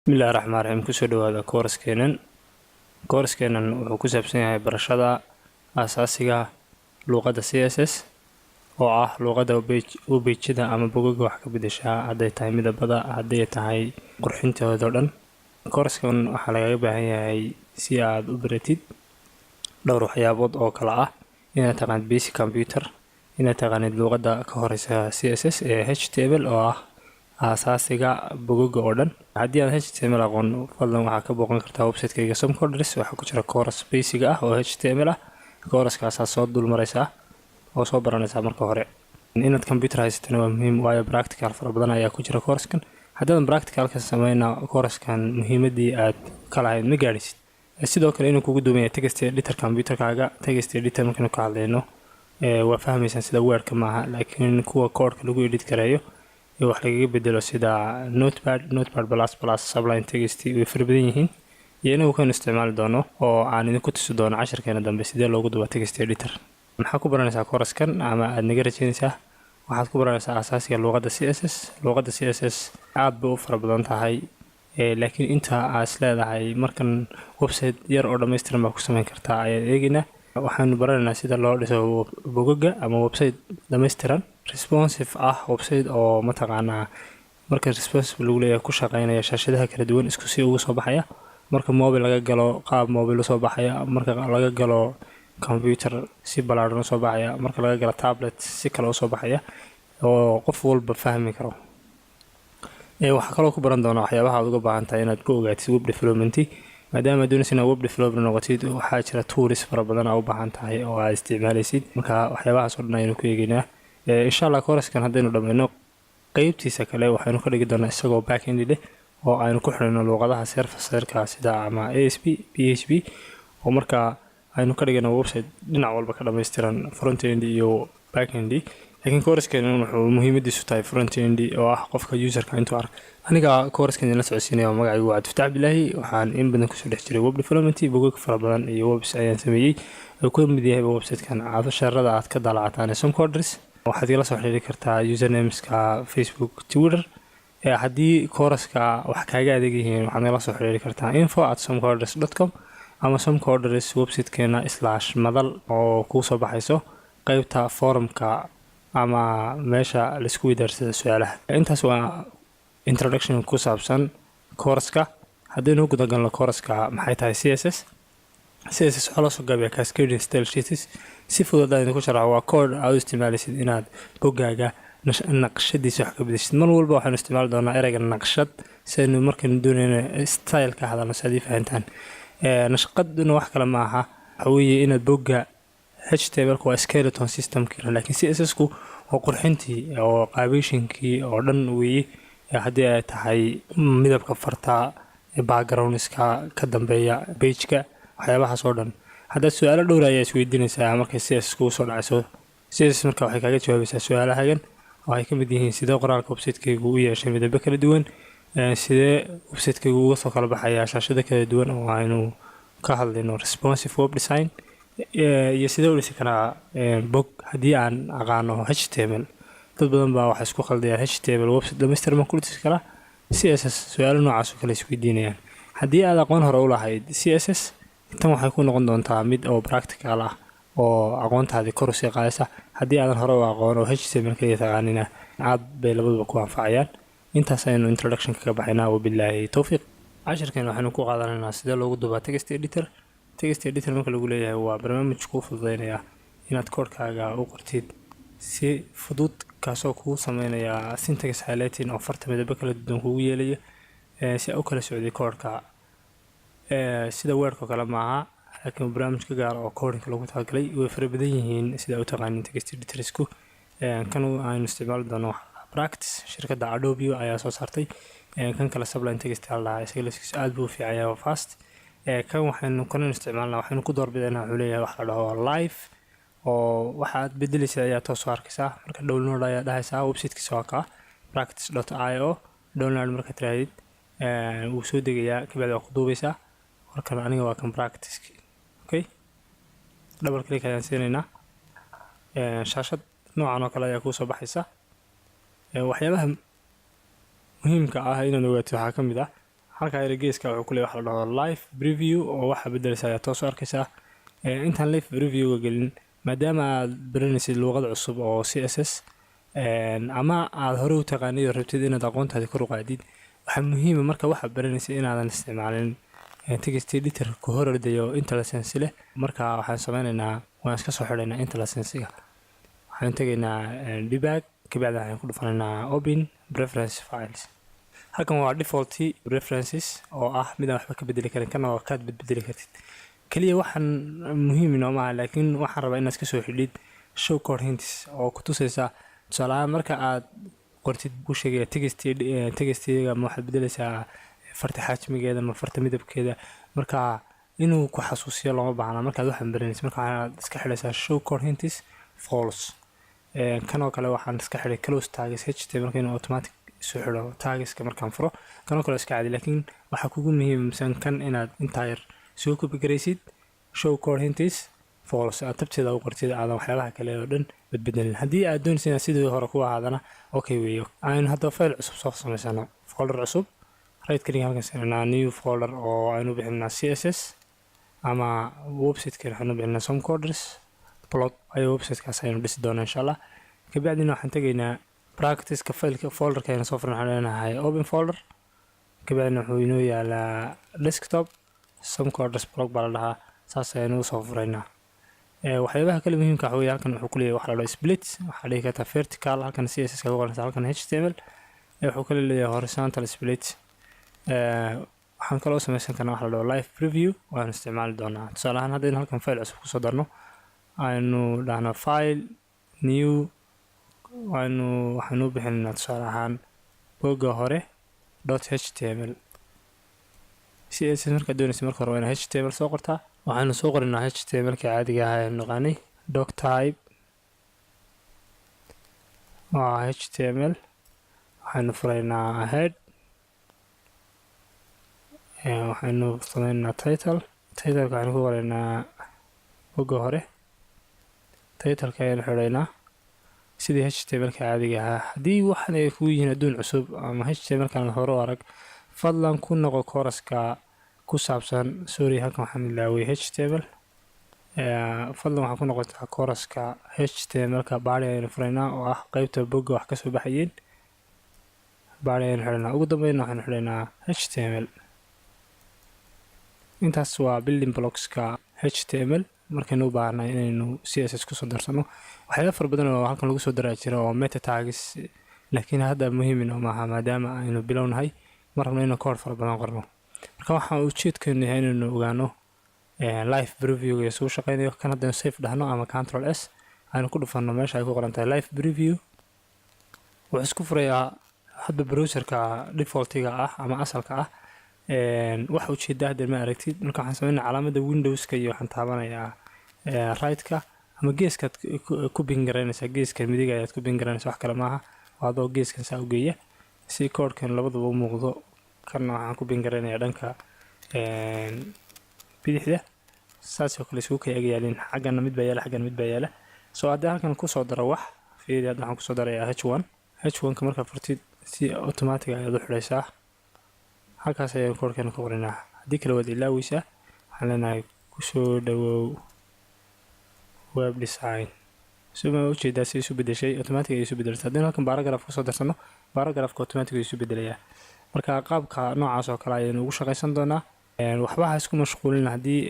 Bismillahi Raxmaan Raxiim. Kusoo dhawaada kooraskeenan. Kooraskeenan wuxuu ku saabsan yahay barashada aasaasiga luuqadda CSS, oo ah luuqadda webpage-yada ama bogaga wax ka bedeshaa, hadday tahay midabada, hadday tahay qurxintooda o dhan. Kooraskan waxaa lagaga baahan yahay si aad u baratid dhowr waxyaabood oo kala ah: inaad taqaanid basic computer, inaad taqaanid luuqadda ka horeysa CSS ee HTML, oo ah aasaasiga bogaga oo dhan. Haddii aad HTML aqoon, fadlan waxaa ka booqan kartaa website-kayga Somcoders. Waxaa ku jira course basic ah oo HTML ah. Course-kaasaa soo dul mareysaa oo soo baranaysaa. Marka hore inaad computer haysatana waa muhiim, waayo practical fara badan ayaa ku jira course-kan. Haddaadan practicalka sameyna, course-kan muhiimadii aad ka lahayd ma gaadhisid. Sidoo kale inuu kugu duwan yahay text editor computerkaaga. Text editor markaynu ka hadlayno, waa fahmaysaan, sida Wordka maaha, laakiin kuwa codeka lagu edit gareeyo ee wax lagaga bedelo, sida Notepad, Notepad++, Sublime Text, way fara badan yihiin. Iyo inagu kaynu isticmaali doono oo aan idinku tusi doono casharkeena dambe sidee loogu duba text editor. Maxaa ku baranaysaa course-kan ama aad naga rajeynaysaa? Waxaad ku baranaysaa asaasiga luuqadda CSS. Luuqadda CSS aad bay u fara badan tahay, laakiin inta aad is leedahay markan website yar oo dhammaystiran baa ku samayn kartaa ayaan eegaynaa. Waxaanu baranaynaa sida loo dhiso bogaga ama website dhammaystiran, responsive ah, website oo mataqaanaa marka responsive lagu leeyahay ku shaqeynaya shaashadaha kala duwan, isku si ugu soo baxaya. Marka mobile laga galo, qaab mobile usoo baxaya. Marka laga galo computer, si ballaadhan usoo baxaya. Marka laga galo tablet, si kale usoo baxaya oo qof walba fahmi karo. Waxaa kaloo ku baran doonaa waxyaabaha aad uga baahan tahay inaad ku ogaatid web development. Maadaama aad doonaysa inaad web developer noqotid, waxaa jira tools fara badan aa u baahan tahay oo aad isticmaalaysid. Marka waxyaabahaas oo dhan ayaynu ku eegaynaa, insha Allah. Course-kan haddaynu dhammayno, qeybtiisa kale waxaynu ka dhigi doonaa isagoo backend leh oo aynu ku xidhayno luuqadaha server side-ka, sida ama ASP, PHP, oo markaa aynu ka dhigayno website dhinac walba ka dhammaystiran, front end iyo back end. Laakiin course-keenu wuxuu muhiimadiisu tahay front end, oo ah qofka userka intuu ark. Aniga course-kan idinla socodsiinaya oo magacaygu waa Cabdifataax Cabdilaahi. Waxaan in badan kusoo dhex jiray web development. Bogag fara badan iyo webs ayaan sameeyey oo ka mid yahay website-kan casharada aad ka daalacataan ee Somcoders. Waxaad igala soo xiriiri kartaa usernameska Facebook, Twitter. Haddii course-ka wax kaaga adeeg yihiin, waxaad nagala soo xiriiri kartaa info@somcoders.com ama Somcoders websitekeena /madal oo kuu soo baxayso qeybta forumka ama meesha laisku weydaarsada su-aalaha. Intaas waa introduction ku saabsan course-ka. Haddaynu gudagalno course-ka, maxay tahay CSS? CSS waxaa loo soo gaabiyaa Cascading Style Sheets. Si fudud haddaan idinku sharaxo, waa code aad u isticmaalaysid inaad boggaaga naqshadiisa wax ka bedeshid. Mar walba waxaynu isticmaali doonaa ereyga naqshad si aynu markaynu doonayno style ka hadalno, si aad ii fahantaan. Nashqaduna wax kale ma aha, waxa weeye inaad bogga HTML-ku waa skeleton systemkii, laakiin CSS-ku waa qurxintii oo qaabeyshinkii oo dhan weeye, haddii ay tahay midabka farta, backgroundska ka dambeeya pageka, waxyaabahaas oo dhan. Haddaad su-aalo dhowr ayaa isweydiinaysaa markay CSS kugu soo dhacayso. CSS marka waxay kaaga jawaabaysaa su-aalahagan oo ay ka mid yihiin: sidee qoraalka website-kaygu u yeeshay midabo kala duwan? Sidee website-kaygu uga soo kala baxayaa shaashado kala duwan, oo aynu ka hadlayno responsive web design? Iyo sidee u dhisi karaa bog haddii aan aqaano HTML? Dad badan baa waxay isku khaldayaan HTML website dhamaystir ma ku dhisi karaa CSS? Su-aalo noocaas oo kale isweydiinayaan. Haddii aad aqoon hore u lahayd CSS, tan waxay ku noqon doontaa mid oo practical ah oo aqoontaadii kor usii qaadaysa. Haddii aadan hore u aqoon oo HTML kaliya taqaanina, aad bay labaduba ku anfacayaan. Intaas aynu introduction kaga baxaynaa. Wabilaahi towfiiq. Cashirkan waxaynu ku qaadanaynaa sidee loogu dubaa text editor. Text editor marka lagu leeyahay, waa barnaamij kuu fududeynaya inaad koodhkaaga u qortid si fudud, kaasoo kuu sameynaya syntax highlighting oo farta midabo kala duwan kugu yeelaya si u kala socday koodhka. Sida Wordka oo kale maaha, laakiin barnaamij ka gaar oo codingka loogu talagalay. Way fara badan yihiin sida u taqaanin text editorsku. Kan aynu isticmaali doono Practice, shirkadda Adobe ayaa soo saartay. Kan kale Sublime Text la dhahaa, isaga laftigiisa aad buu u fiican yahay, waa fast. Kan waxaynu kanan isticmaalnaa, waxaynu ku doorbidaynaa wuxuu leeyahay wax la dhaho live, oo waxaad bedelaysa ayaa toos soo arkaysaa. Marka download ayaa dhahaysaa. Websitekiisa waa kaa, practice.io. Download marka tirahdid, wuu soo degayaa, kabacdi waa ku duubaysaa. Markan aniga waa kan Practice. Okay, double click ayaan siinaynaa. Shaashad noocan oo kale ayaa kuu soo baxaysa. Waxyaabaha muhiimka ah inaad ogaato waxaa ka mid ah Halkaa yara geeska wuxuu ku leeyahay waxa la dhahdo live preview, oo waxa bedelaysa ayaa toos u arkaysaa. Intaan live previewga gelin, maadaama aad baranaysid luuqad cusub oo CSS ama aad hore u taqaanid oo rabtid inaad aqoontaadi kor u qaadid, waxaa muhiima marka waxaad baranaysid inaadan isticmaalin text editor ku hor ordayo IntelliSense leh. Marka waxaan sameynaynaa, waan iska soo xidhaynaa IntelliSense-ga. Waxaan tegaynaa debug, kabacdi waxaan ku dhufanaynaa open preference files. Halkan waa default preferences oo ah midaan waxba ka bedeli karin. Kana waa kaad bedbedeli kartid. Kaliya waxaan muhiim inooma aha, laakiin waxaan rabaa inaad iska soo xidhid show code hints, oo ku tusaysa, tusaale ahaan, marka aad qortid buu sheegaya textiga ma waxaad bedelaysaa farta xajmigeeda ma farta midabkeeda. Marka inuu ku xasuusiyo looma baahna markaad waxaan baranaysa. Marka waxaad iska xidhaysaa show code hints false. Kan oo kale waxaan iska xidhay close tags html, marka inuu automatic isu xidho tagska markaan furo. Kan oo kale iska caadi, laakiin waxaa kugu muhiimsan kan inaad intaa yar soo copy garaysid, show code hints false aad tabteeda u qortid, aadan waxyaabaha kale oo dhan bedbedelin. Haddii aad doonaysa inaad sidii hore ku ahaadana, okay weeyo. Aynu haddaba file cusub soo samaysano, folder cusub. Right click halkan siinaa, new folder, oo aynu bixinaa CSS ama website-ka waxaynu bixinaa Somcoders blog ayo. Website-kaas aynu dhisi doonaa, insha Allah. Kabacdina waxaan tegaynaa practice-ka fileka, folderka aynu soo furan. Waxaan leenahay open folder. Kabacdina wuxuu inoo yaalaa desktop, Somcoders blog baa la dhahaa. Saas ayaynu usoo furaynaa. Waxyaabaha kale muhiimka waxa weeye, halkan wuxuu ku leeyahay waxa la dhaho split. Waxaa dhihi kartaa vertical, halkan CSS kaga qoranaysa, halkan HTML. Wuxuu kale leeyahay horizontal split. Waxaan kaloo samaysan karnaa waxa la dhaho live preview, waanu isticmaali doonaa. Tusaale ahaan, haddaynu halkan file cusub kusoo darno, aynu dhahno file, new, aynu waxaanu u bixinaynaa, tusaale ahaan, bogga hore.html. CSS markaad doonaysa, marka hore waa inaad HTML soo qortaa. Waxaanu soo qorinaa HTML-ka caadiga ah aynu naqaanay. Doc type waa HTML. Waxaynu furaynaa head, waxaynu sameynaa title. Titleka waxaynu ku qoraynaa bogga hore. Titleka ayaynu xidhaynaa sidii HTML-ka caadiga ahaa. Haddii waxan ay kugu yihiin adduun cusub ama HTML-kan hore u arag, fadlan ku noqo kooraska ku saabsan. Sorry, halkan waxaan ilaaway HTML. Fadlan waxaa ku noqotaa kooraska HTML-ka. Body ayaynu furaynaa, oo ah qeybta bogga wax kasoo baxayeen. Body ayaynu xidhaynaa. Ugu dambeynna waxaynu xidhaynaa HTML. Intaas waa building blockska HTML. Markaynu u baahnay inaynu CSS kusoo darsano, waxyaaba fara badan oo halkan lagu soo daraa jira oo meta tags, laakiin hadda muhiim inoo maaha, maadaama aynu bilownahay, ma rabno inuu code fara badan qorno. Marka waxaan ujeedkeenu yahay inaynu ogaano live preview isugu shaqeynayo. Kan haddaynu save dhahno ama Control S aynu ku dhufanno meesha ay ku qoran tahay live preview, wuxuu isku furayaa hadba browserka defaultiga ah ama asalka ah. Wax ujeeda hadda ma aragtid. Marka waxaan sameynaa calaamada Windowska iyo waxaan taabanayaa right-ka ama geeskaad ku pin garaynaysaa, geeska midig ayaad ku pin garaynaysaa. Wax kale maaha, waa adoo geeskan saa u geeya si koodhkan labadaba u muuqdo. Kanna waxaan ku pin garaynayaa dhanka bidixda, saasoo kale isugu kay agyaalin. Xaggana mid baa yaala, xaggana mid baa yaala. So haddii halkan kusoo daro wax, fiiri, hadda waxaan kusoo darayaa h1. H1 ka markaa furtid, si automatic ayaad u xidhaysaa. Halkaas ayaan koodhkeena ku qoranaa. Haddii kale waad ilaaweysaa. Waxaan leenahay kusoo dhawow web design. Suma ujeedaa si isu bedeshay? Automatic ay isu bedelaysa. Haddii halkan paragraph kusoo darsano, paragraphka automatic ay isu bedelayaa. Marka qaabka noocaas oo kale ayaynu ugu shaqaysan doonaa. Waxba ha isku mashquulin haddii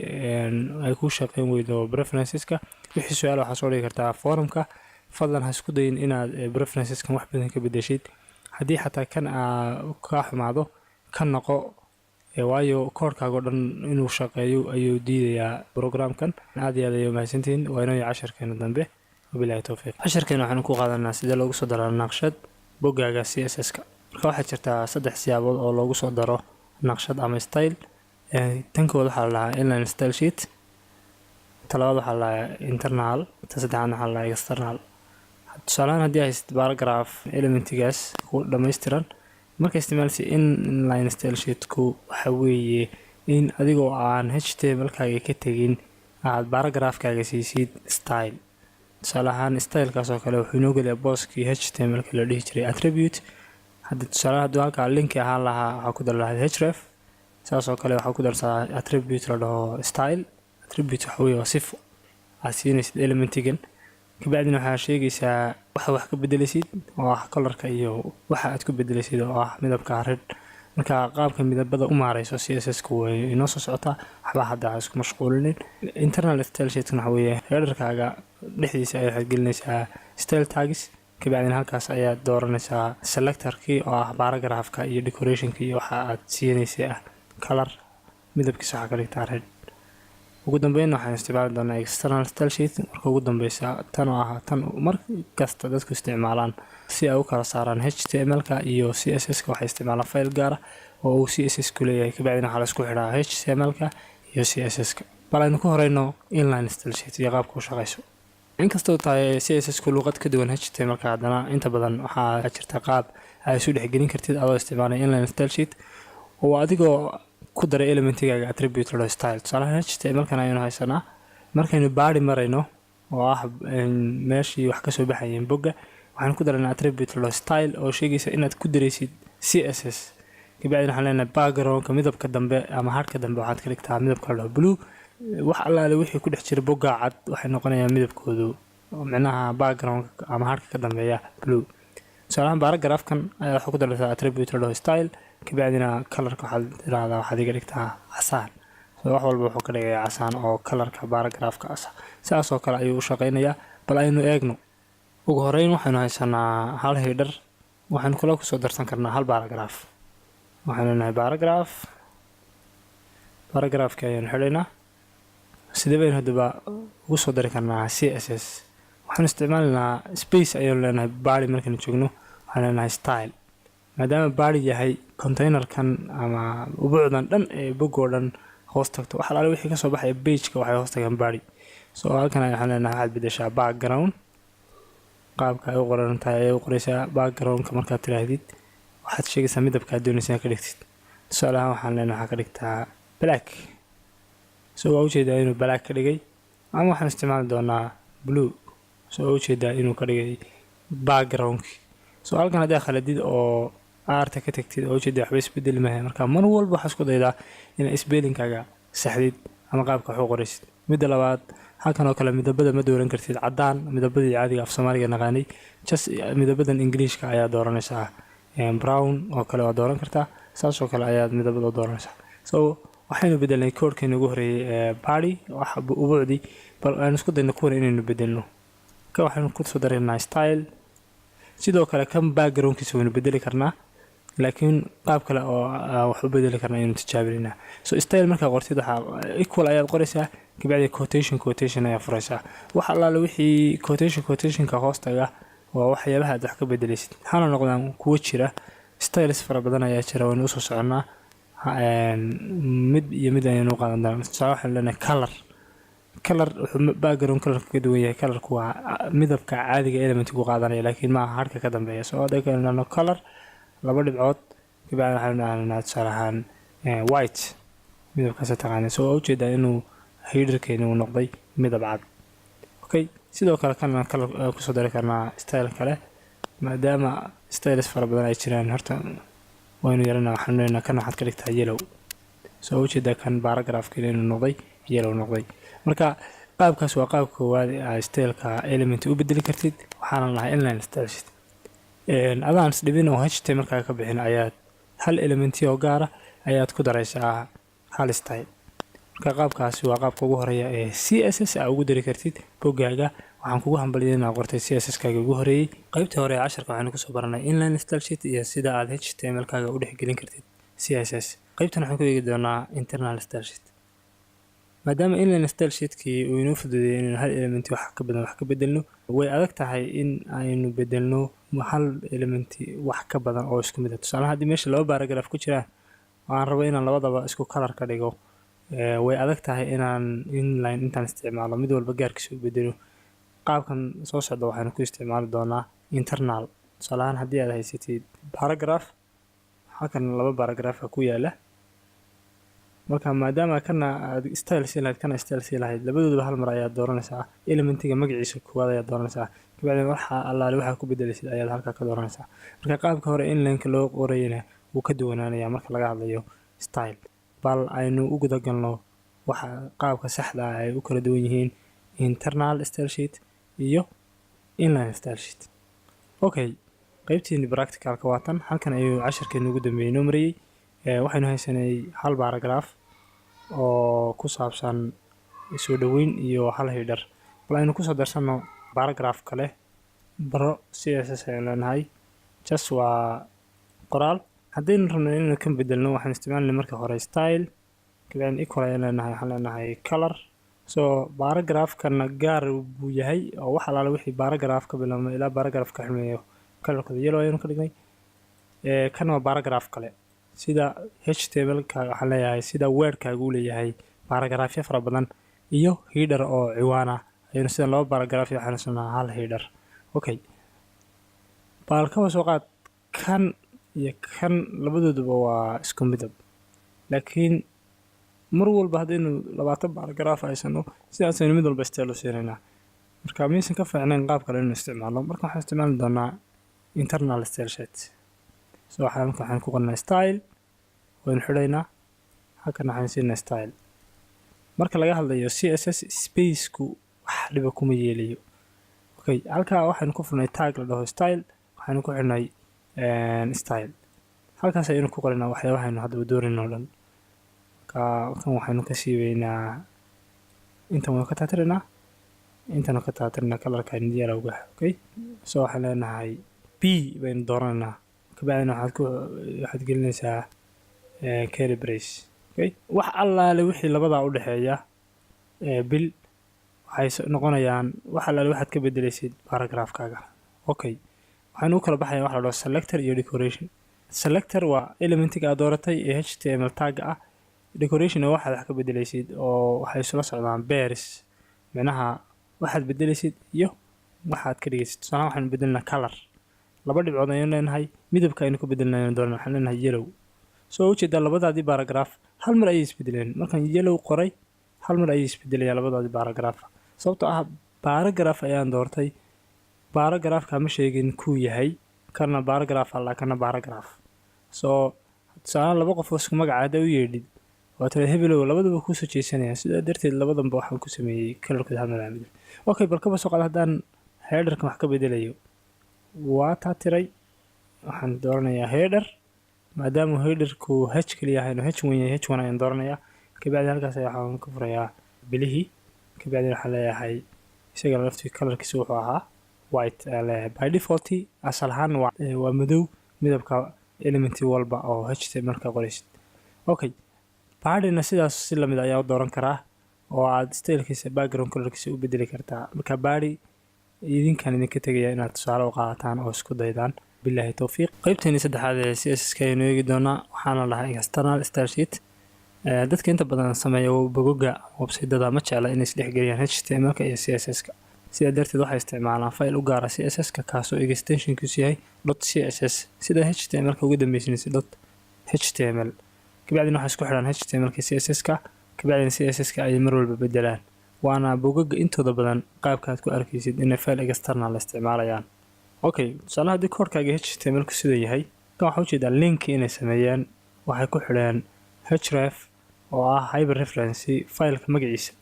ay ku shaqeyn weydo preferenceska. Wixii su-aal waxaa soo dhigi kartaa forumka. Fadlan ha isku dayin inaad preferenceskan wax badan ka bedeshid. Haddii xataa kan aa kaa xumaado, ka noqo, waayo koodhkaaga o dhan inuu shaqeeyo ayuu diidayaa programkan. Aad iyo aad ayay umahadsantihiin. Waa inoo casharkeena dambe. Wabilahi towfiiq. Casharkeena waxaanu ku qaadanaa sidee loogu soo daraa naqshad boggaaga CSS-ka. Marka waxaa jirtaa saddex siyaabood oo loogu soo daro naqshad ama style. Tan koowaad waxaa la dhahaa inline style sheet, ta labaad waxaa la dhahaa internal, ta saddexaadna waxaa la dhahaa external. Tusaalehaan, haddii haysid paragraph elementigaas ku dhammaystiran, marka isticmaalsi inline style sheetku, waxa weeye in adigoo aan HTML-kaaga ka tegin aad paragraphkaaga siisid style. Tusaale ahaan, stylekaas oo kale wuxuu inoo geliyaa booskii HTML-ka la dhihi jiray attribute. Hadda tusaale, hadduu halkaa linki ahaan lahaa, waxaa ku dari lahayd href. Saas oo kale waxaa ku darsaa attribute la dhaho style. Attribute waxa weeye waa sifo aad siinaysid elementigan. Kabacdina waxaa sheegaysaa waxa wax ka bedelaysid, oo ah colorka, iyo waxa aad ku bedelaysid, oo ah midabka red. Marka qaabka midabada u maareyso CSS ku way inoo soo socotaa, waxba hadda ha isku mashquulinin. Internal style sheetkan waxa weeye headerkaaga dhexdiisa ayaa waxaad gelinaysaa style tags. Kabacdina halkaas ayaad dooranaysaa selectorkii, oo ah paragraphka iyo decorationka iyo waxa aad siinaysay ah color, midabkiisa waxaa ka dhigtaa red. Ugu dambeyn waxaan isticmaali doonaa external style sheet marka ugu dambeysa, tan oo ah tan mar kasta dadku isticmaalaan si ay u kala saaraan HTML-ka iyo CSS-ka. Waxay isticmaalaan file gaara oo uu CSS ku leeyahay, kabacdina waxaa la isku xidhaa HTML-ka iyo CSS-ka. Bal aynu ku horeyno inline style sheet iyo qaabka u shaqeyso. Inkastoo tahay CSS ku luuqad ka duwan HTML-ka, haddana inta badan waxaa jirta qaab aad isu dhexgelin kartid adoo isticmaalaya inline style sheet, oo adigoo ku daray elementigaaga attribute la style. Tusaalahaan HTML-kan ayaynu haysanaa. Markaynu body marayno, oo ah meeshii wax kasoo baxayeen bogga, waxaan ku daraynaa attribute la style, oo sheegaysa inaad ku daraysid CSS. Kabacdina waxaan leenahay backgroundka, midabka dambe ama harka dambe, waxaad ka dhigtaa midabka la dhaho blue. Wax allaale wixii ku dhex jira bogga cad waxay noqonayaan midabkoodu, micnaha backgroundka ama harka ka dambeeya, blue. Tusaalahaan paragraphkan ayaa waxaa ku daraysaa attribute la dhaho style, kabacdina colorka waxaad tiraahdaa waxaad iga dhigtaa casaan. So wax walba wuxuu ka dhigayaa casaan, oo colorka paragraphka asa. Sidaas oo kale ayuu u shaqeynayaa. Bal aynu eegno. Ugu horeyn waxaynu haysanaa hal header. Waxaynu kula kusoo darsan karnaa hal paragraph. Waxaynu leenahay paragraph, paragraphki ayaanu xidhaynaa. Sidee baynu haddaba ugu soo dari karnaa CSS? Waxaanu isticmaalaynaa space ayaynu leenahay. Body markaynu joogno waxaan leenahay style. Maadaama body yahay containerkan ama ubuucdan dhan ee bogoo dhan hoos tagto, wax alaale wixii kasoo baxaya pageka waxay hoos tagaan body. So halkan waxaan leenahay waxaad bedeshaa background. Qaabka ay u qoran tahay ayay u qoraysaa. Backgroundka markaad tiraahdid, waxaad sheegaysaa midabka aad doonaysa inaad ka dhigtid. Tusaale ahaan waxaan leenahay waxaa ka dhigtaa black. So waa ujeedaa inuu black ka dhigay. Ama waxaan isticmaali doonaa blue. So waa ujeedaa inuu ka dhigay backgroundki. So halkan haddaa khaladid oo aarta ka tagtid, oo ujeeda waxba isbedeli maayo. Marka mar walba waxaa isku daydaa inaad spellingkaaga saxdid ama qaabka wax u qoraysid. Midda labaad, halkan oo kale midabada ma dooran kartid caddaan, midabadii caadiga af Soomaaliga naqaanay. Just midabadan Ingiliishka ayaa dooranaysaa. Brown oo kale waa dooran kartaa. Saas oo kale ayaad midabada u dooranaysaa. So waxaynu bedelnay koodhkeena ugu horeeyey ee body, wax ubuucdii. Bal aynu isku dayno kuwan inaynu bedelno. Ka waxaynu kusoo daraynaa style. Sidoo kale kan backgroundkiisa waynu bedeli karnaa, laakiin qaab kale oo wax u bedeli karnaa ayaynu tijaabinaynaa. So style markaa qortid, waxaa equal ayaad qoraysaa, kabacdi quotation quotation ayaa furaysaa. Wax allaale wixii quotation quotationka hoostaga waa waxyaabaha aad wax ka bedelaysid, hana noqdaan kuwo jira. Styles fara badan ayaa jira, waynu usoo soconnaa. Mid iyo mid ayaynu u qaadan doonaa. Tusaale waxaynu leenahay color. Color wuxuu background colorka ka duwan yahay, colorku waa midabka caadiga elementku qaadanaya, laakiin maaha harka ka dambeeya. So hadda kaynu dhahno color laba dhibcood, kabacdi waxaynu dhahnaa tusaale ahaan white, midabkaasa taqaana. So waa ujeedaa inuu headerkeeni uu noqday midab cad. Okay, sidoo kale kana color kusoo dari karnaa style kale. Maadaama styles fara badan ay jiraan, horta waynu yaranaa. Waxaanu leenahay kan waxaad ka dhigtaa yellow. So ujeedaa kan paragraphkiina inuu noqday yellow noqday. Marka qaabkaas waa qaabka koowaad ee aad styleka element u bedeli kartid. Waxaana lahaa inline style sheet. Adaan isdhibin oo HTML markaa ka bixin, ayaad hal elementi oo gaara ayaad ku daraysaa hal style. Marka qaabkaasi waa qaabka ugu horeeya ee CSS aa ugu dari kartid boggaaga. Waxaan kugu hambaliyay inaad qortay CSS kaaga ugu horeeyey. Qaybtii hore ee casharka waxaynu kusoo baranay inline style sheet iyo sida aad HTML kaaga u dhexgelin kartid CSS. Qaybtan waxaan ku eegi doonaa internal style sheet. Maadaama inline style sheetkii uu inoo fududeeyay inaynu hal element wax ka badan wax ka bedelno, way adag tahay in aynu bedelno hal element wax ka badan oo isku mid ah. Tusaale, haddii meesha laba paragraph ku jiraan oo aan rabo inaan labadaba isku color ka dhigo, way adag tahay inaan inline intaan isticmaalo mid walba gaarkiisa u bedelo. Qaabkan soo socda waxaynu ku isticmaali doonaa internal. Tusaale ahaan, haddii aad haysatid paragraph, halkan laba paragraph ku yaala. Marka maadaama kana aad style siin lahayd, kana style siin lahayd, labadoodaba hal mar ayaad dooranaysaa. Elementiga magaciisa koowaad ayaad dooranaysaa, kabacdina waxa allaale waxaa ku bedelaysid ayaad halkaa ka dooranaysaa. Marka qaabka hore inlineka loo qorayana wuu ka duwanaanayaa marka laga hadlayo style. Bal aynu u gudagalno waxa qaabka saxda ah ay u kala duwan yihiin internal style sheet iyo inline style sheet. Okay, qaybtiini practicalka waa tan. Halkan ayuu casharkeenu ugu dambeeyey noo mariyey. Waxaynu haysanay hal paragraph oo ku saabsan soo dhoweyn iyo hal header. Bal aynu kusoo darsano paragraph kale. Baro CSS ayaan leenahay, just waa qoraal. Haddaynu rabno inaynu kan bedelno, waxaan isticmaalnay marka hore style, kabacdin equal ayaan leenahay, waxaan leenahay color. So paragraphkana gaar buu yahay oo wax alaala wixii paragraph ka bilaabmo ilaa paragraph ka xirmeeyo colorkooda yellow ayaynu ka dhignay. Kan waa paragraph kale. Sida HTML-ka waxaan leeyahay, sida Wordkaagu u leeyahay paragraphyo fara badan iyo header oo ciwaan ah, ayaynu sida laba paragraph iyo waxaanu sanaa hal header. Okay, baal kaba soo qaad kan iyo kan labadooduba waa isku midab, laakiin mar walba haddaynu 20 paragraph haysano, sidaasaynu mid walba style u siinaynaa. Marka miyaysan ka fiicnayn qaab kale inuu isticmaalo? Marka waxaan isticmaali doonaa internal style sheet. So waxaan marka waxaan ku qornaa style, waynu xidhaynaa, halkan waxaan siinaa style. Marka laga hadlayo CSS, spaceku wax dhiba kuma yeelayo. Okay, halkaa waxaynu ku furnay tag la dhaho style, waxaynu ku xidhnay style. Halkaas ayaynu ku qoraynaa waxyaabahaynu haddaba doonayno o dhan. Marka kan waxaynu ka siibeynaa, intan waynu ka taatiraynaa, intanu ka taatirinaa colorka yellowga. Okay, so waxaan leenahay b baynu dooranaynaa, kabacdina waxaad gelinaysaa curly brace. Okay, wax allaale wixii labadaa u dhexeeya bil waxay noqonayaan wax allaale waxaad ka bedelaysid paragraphkaaga. Okay, waxaynu u kala baxaya wax la dhaho selector iyo decoration. Selector waa elementiga aad dooratay ee HTML tagga ah. Decoration waa waxaad wax ka bedelaysid oo waxay isla socdaan pairs, micnaha waxaad bedelaysid iyo waxaad ka dhigaysid. Tusaalahan waxaynu bedelinaa color, laba dhibcood ayaynu leenahay, midabka aynu ka bedelinaynu doonana, waxaan leenahay yellow. Soo ujeedaa, labadaadii paragraph hal mar ayay isbedeleen. Markaan yellow qoray, hal mar ayay isbedelayaan labadaadii paragraph, sababtoo ah paragraph ayaan doortay. Paragraphka ma sheegin kuu yahay, kana paragraph alla, kana paragraph. So tusaale laba qof oo isku magaca hadda u yeedhid, waa tira hebelow, labadaba kuusoo jeesanayaan. Sidaa darteed labadanba waxaan ku sameeyey colorkooda hal mar aan bedel. Okay, bal kaba soo qaad haddaan headerkan wax ka bedelayo, waa taa tiray. Waxaan dooranayaa header, maadaama headerku h kaliya yahay, h one yahay, h one ayaan dooranayaa. Kabacdi halkaas ayaa waxaan ka furayaa bilihii. Kabacdi waxaan leeyahay isaga laftii colorkiisa wuxuu ahaa white ayaan leeyahay. By default, asal ahaan waa madow midabka element walba oo HTML ka qoraysid. Okay, bodyna sidaas si lamid ayaa u dooran karaa oo aad stylekiisa, background colorkiisa u bedeli kartaa. Marka body idinkan idinka tegaya inaad tusaale u qaadataan oo isku daydaan. Billahi towfiiq. Qaybteeni saddexaad ee CSS ka aynu eegi doonaa, waxaana lahaa external style sheet. Dadka inta badan sameeya bogoga website-dada ma jecla inay isdhexgeliyaan HTML-ka iyo CSS-ka. Sidaa darteed waxay isticmaalaan file u gaara CSS-ka, kaasoo extensionkiisu yahay .css, sida HTML-ka ugu dambeysanaysa .html. Kabacdina waxay isku xidhaan HTML-ka CSS-ka, kabacdina CSS-ka ayay mar walba bedelaan. Waana bogaga intooda badan qaabka aad ku arkaysid inay file external isticmaalayaan. Okay, tusaale haddii koodhkaaga HTML-ku sida yahay kan, waxaa ujeedaa link inay sameeyeen. Waxay ku xidheen href oo ah hyper reference fileka magaciisa,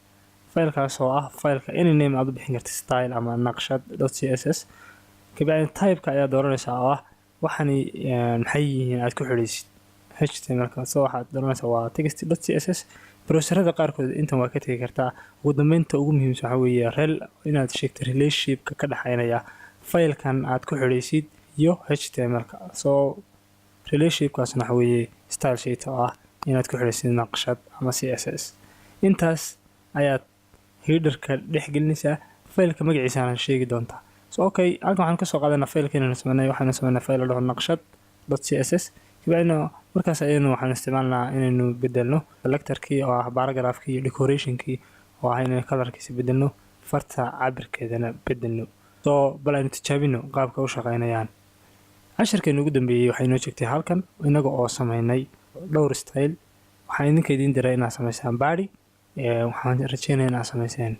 filekaas oo ah fileka any name aad u bixin karta, style ama naqshad.css. Kabacdi typeka ayaa dooranaysaa oo ah waxani maxay yihiin aad ku xidhaysid HTML-ka. So waxaad dooranaysaa waa text.css. Browserada qaarkood intan waa ka tegi kartaa. Ugu dambeynta ugu muhiimsan waxaa weeye rel inaad sheegto relationshipka ka dhexeynaya filekan aad ku xidhaysid iyo HTML-ka. So relationshipkaasna waxa weeye style sheet oo ah inaad ku xidhaysid naqshad ama CSS. Intaas ayaad headerka dhex gelinaysaa, fileka magaciisana sheegi doontaa. So okay, halkan waxaan kasoo qaadanaa fileka inaynu sameynay. Waxaynu sameynay file la dhaho naqshad.css. Kabacdina markaas ayaynu waxaan isticmaalnaa inaynu bedelno selectorkii oo ah paragraphkii iyo decorationkii oo ah inaynu colorkiisa bedelno, farta cabirkeedana bedelno. So bal aynu tijaabino qaabka u shaqeynayaan. Casharkeenu ugu dambeeyey waxay noo joogtay halkan, inaga oo sameynay dhowr style. Waxaan idinka idiin diray inaad samaysaan body. Waxaan rajeynaya inaad samayseen,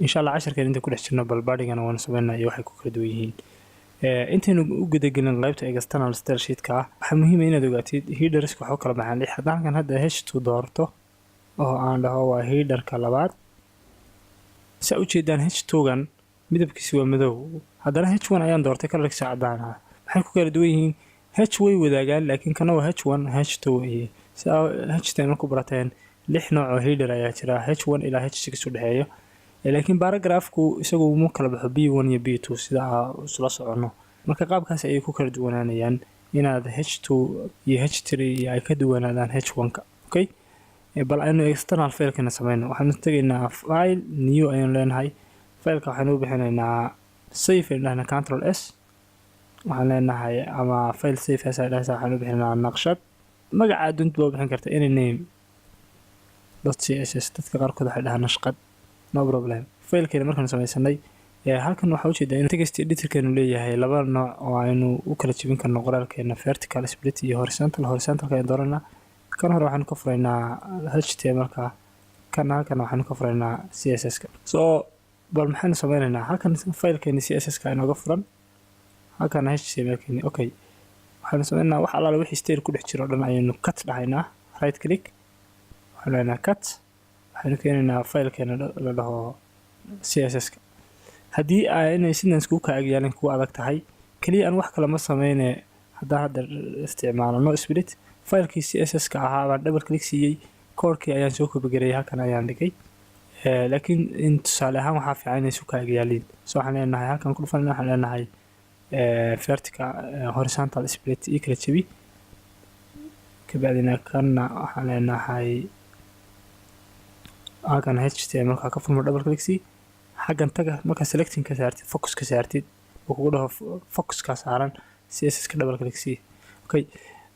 insha Allah. Casharkeen inta ku dhex jirno bal bodygana waanu sameynaa iyo waxay ku kala duwan yihiin. Intaynu u gudagelin qaybta external style sheetka ah, waxaa muhiim ah inaad ogaatid headerska waxu kala baxaan lix. Haddaan halkan hadda h2 doorto oo aan dhaho waa headerka labaad, saa ujeedaan h2-gan midabkiisi waa madow. Haddana h1 ayaan doortay, colorkiisa cadaan ah. Maxay ku kala duwan yihiin? H way wadaagaan, laakiin kana waa h1, h2 iyo si html ku barateen. Lix nooc oo header ayaa jira, h1 ilaa h6 u dhexeeyo, laakiin paragraphku isagu mu kala baxo p1 iyo p2 sida aa isla soconno. Marka qaabkaas ayay ku kala duwanaanayaan, inaad h2 iyo h3 iyo ay ka duwanaadaan h1-ka. Okay, bal aynu external filekana sameyno. Waxaanu tegaynaa File, New ayaynu leenahay. Fileka waxaynu u bixinaynaa save aynu dhahnaa, Control S waxaan leenahay, ama File, Save As ay dhahaysaa. Waxaynu u bixinaynaa naqshad, magaca adduunta baa u bixin karta, any name, .css. Dadka qaarkood waxay dhahaan nashqad, no problem. Filekeena markaanu sameysanay, halkan waxaa ujeedaa in text editorkeenu leeyahay laba nooc oo aynu u kala jebin karno qoraalkeena: vertical split iyo horizontal. Horizontalka ayaan dooranaa. Kan hore waxaanu ka furaynaa html-ka, kan halkan waxaanu ka furaynaa css-ka. So bal maxaynu sameynaynaa? Halkan filekeeni css-ka inooga furan, halkan html-keeni. Okay, waxaynu sameynaynaa wax allaala wixii style ku dhex jiro o dhan ayaynu cut dhahaynaa. Right click, waxaynu leenahay cut. Waxaynu keenaynaa filekeena la dhaho css-ka. Haddii inay sidan iskugu ka agyaalin kuwa adag tahay, keliya aan wax kale ma sameyne. Haddaan hadda isticmaalo no split, filekii css-ka ahaa baan double click siiyey, koodhkii ayaan soo copy gareeyay, halkan ayaan dhigay. Laakiin in tusaale ahaan waxaa fiican inay isu ka agyaaliin. So waxaan leenahay, halkan ku dhufanayna, waxaan leenahay vertical, horizontal split ii kala jebi. Kabacdina kanna waxaan leenahay halkan html ka furmo, double click sii. Xaggan taga, markaa selecting ka saartid, focus ka saartid oo kugu dhaho focuska saaran, css ka double click sii. Okay,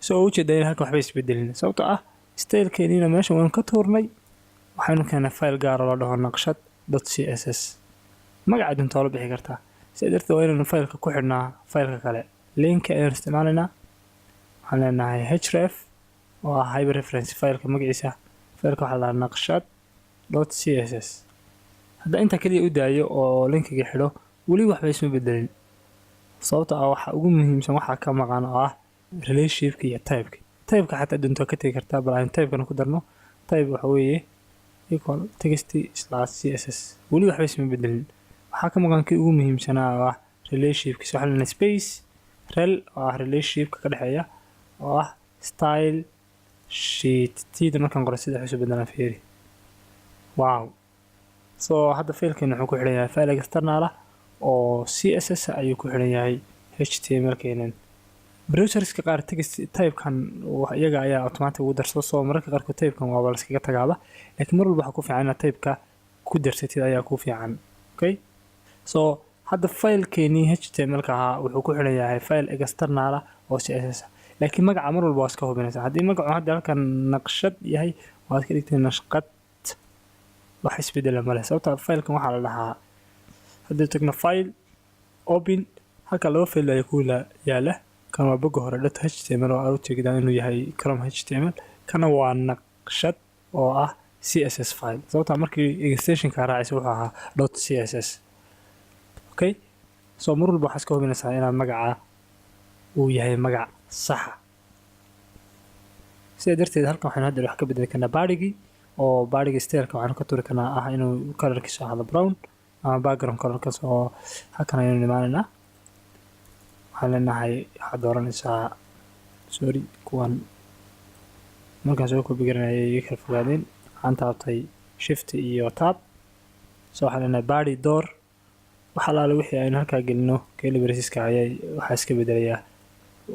so ujeedaa in halkan waxba isbedelin, sababtoo ah stylekeenina meesha waynu ka tuurnay. Waxaynu keenay file gaara loo dhaho naqshad.css. Magaca dunta la bixi kartaa. Sidaa darteed waa inaynu fileka ku xidhnaa fileka kale. Linka ayaan isticmaalaynaa. Waxaan leenahay href oo ah hyper reference fileka magaciisa. Fileka waxaa la dhahaa naqshad.css. Hadda intaa keliya u daayo oo linkiga xidho, weli waxba isma bedelin, sababta ah waxa ugu muhiimsan waxaa ka maqan oo ah relationshipka iyo typeka. Typeka xataa dunta ka tegi kartaa. Bal aynu typekana ku darno. Type waxa weeye equal text/css. Weli waxba isma bedelin, waxaa ka maqan kii ugu muhiimsanaa oo ah relationshipkiisa. Waxaa leenahay space rel oo ah relationshipka ka dhexeeya oo ah style sheet. Tida markaan qoro sida wax isu bedelaan fiiri. Wow! So hadda filekeena wuxuu ku xidhan yahay file external ah oo css ayuu ku xidhan yahay html keenan. Browserska qaar text typekan iyaga ayaa automatic ugu darsado, soo mararka qaarkood typekan waaba la iskaga tagaaba, laakiin mar walba waxaa ku fiican inaad typeka ku darsatid ayaa ku fiican. Okay, so hadda filekeenii html-ka ahaa wuxuu ku xidhan yahay file external ah oo css ah, laakiin magaca mar walba waa iska hubinaysaa. Haddii magacu hadda halkan naqshad yahay, waad ka dhigtay nashqad, wax isbedela male, sababta filekan waxaa la dhahaa. Haddii tagno File, Open, halka laba file ayaa ku yaala. Kan waa boga hore .html oo aad u jeedaan inuu yahay Chrome html. Kana waa naqshad oo ah css file, sababta markii extensionka raacaysa wuxuu ahaa .css. Okay, so mar walba waxaa iska hubinaysaa inaad magaca uu yahay magac saxa. Sidaa darteed halkan waxaynu hadda wax ka bedeli karnaa bodygii, oo bodyga styleka waxaynu ka turi karnaa ah inuu colorkiisu ahaado brown ama background colorkaas. Oo halkan ayaynu imaanaynaa, waxaan leenahay, waxaad dooranaysaa, sorry, kuwan markaan soo copy garanayay iga kala fogaadeen. Waxaan taabtay Shift iyo Tab. So waxaan leenahay body door. Wax allaale wixii aynu halkaa gelino curly braceska ayay waxaa iska bedelayaa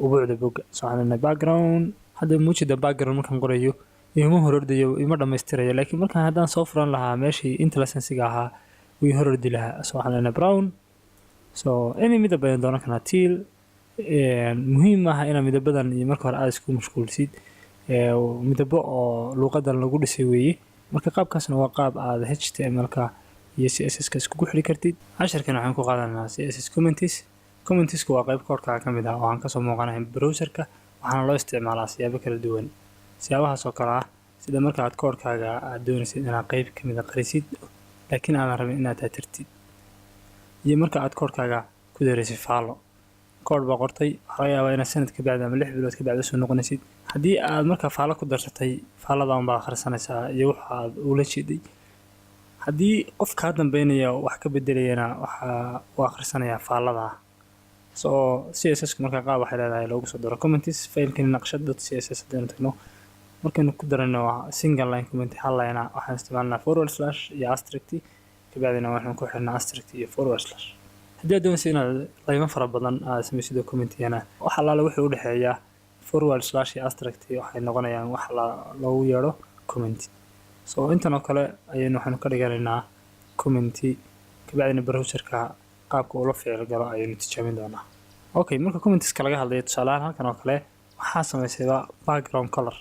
ubuucda bogga. So waxaan leenahay background. Hadda muujida background markaan qorayo ima horordayo, ima dhammaystirayo, laakiin markaan haddaan soo furan lahaa meeshii IntelliSense-ga ahaa, wii horordi lahaa. So waxaan leenahay brown. So any midab ayaan dooran karnaa, teal. Muhiim maaha inaad midabadan iyo marka hore aada isku mashquulsid. Midabo oo luuqadan lagu dhisay weeye. Marka qaabkaasna waa qaab aad html-ka iyo css-ka iskugu xidhi kartid. Casharkan waxaan ku qaadanaa css comments. Commentsku waa qayb koodhka ka mid ah oo aan kasoo muuqanayn browserka, waxaana loo isticmaalaa siyaabo kala duwan. Siyaabahaas oo kale ah sida marka aad koodhkaaga aad doonaysid inaad qayb ka mid a qarisid, laakiin aadan rabin inaad tirtirtid, iyo marka aad koodhkaaga ku daraysid faallo. Code baa qortay, waxaa laga yaabaa inaad sanad ka bacdi ama 6 bilood ka bacdi usoo noqonaysid. Haddii aad marka faalo ku darsatay, faaladan baa akhrisanaysaa iyo waxa aad ula jeeday. Haddii qof kaa dambeynaya wax ka bedelayana, waxaa uu akhrisanayaa faaladaa. So CSS ku marka qaab waxay leedahay loogu soo daro comments. Failkani naqshad.css haddaynu tagno, markaynu ku darayno single line comment, hal line ah, waxaan isticmaalnaa forward slash iyo asterisk. Kabacdina waxaan ku xirnaa asterisk iyo forward slash. Haddii aad doonaysa inaad laymo fara badan aad samaysid oo commentiyana, wax allaale wuxuu u dhexeeya forward slash iyo asterisk waxay noqonayaan wax loogu yeedho comment. So intan oo kale ayaynu waxaanu ka dhiganaynaa commenti. Kabacdina browserka qaabka ula ficil galo ayaynu tijaabin doonaa. Okay, marka commentska laga hadlayo, tusaale ahaan halkan oo kale waxaa samaysayba background color.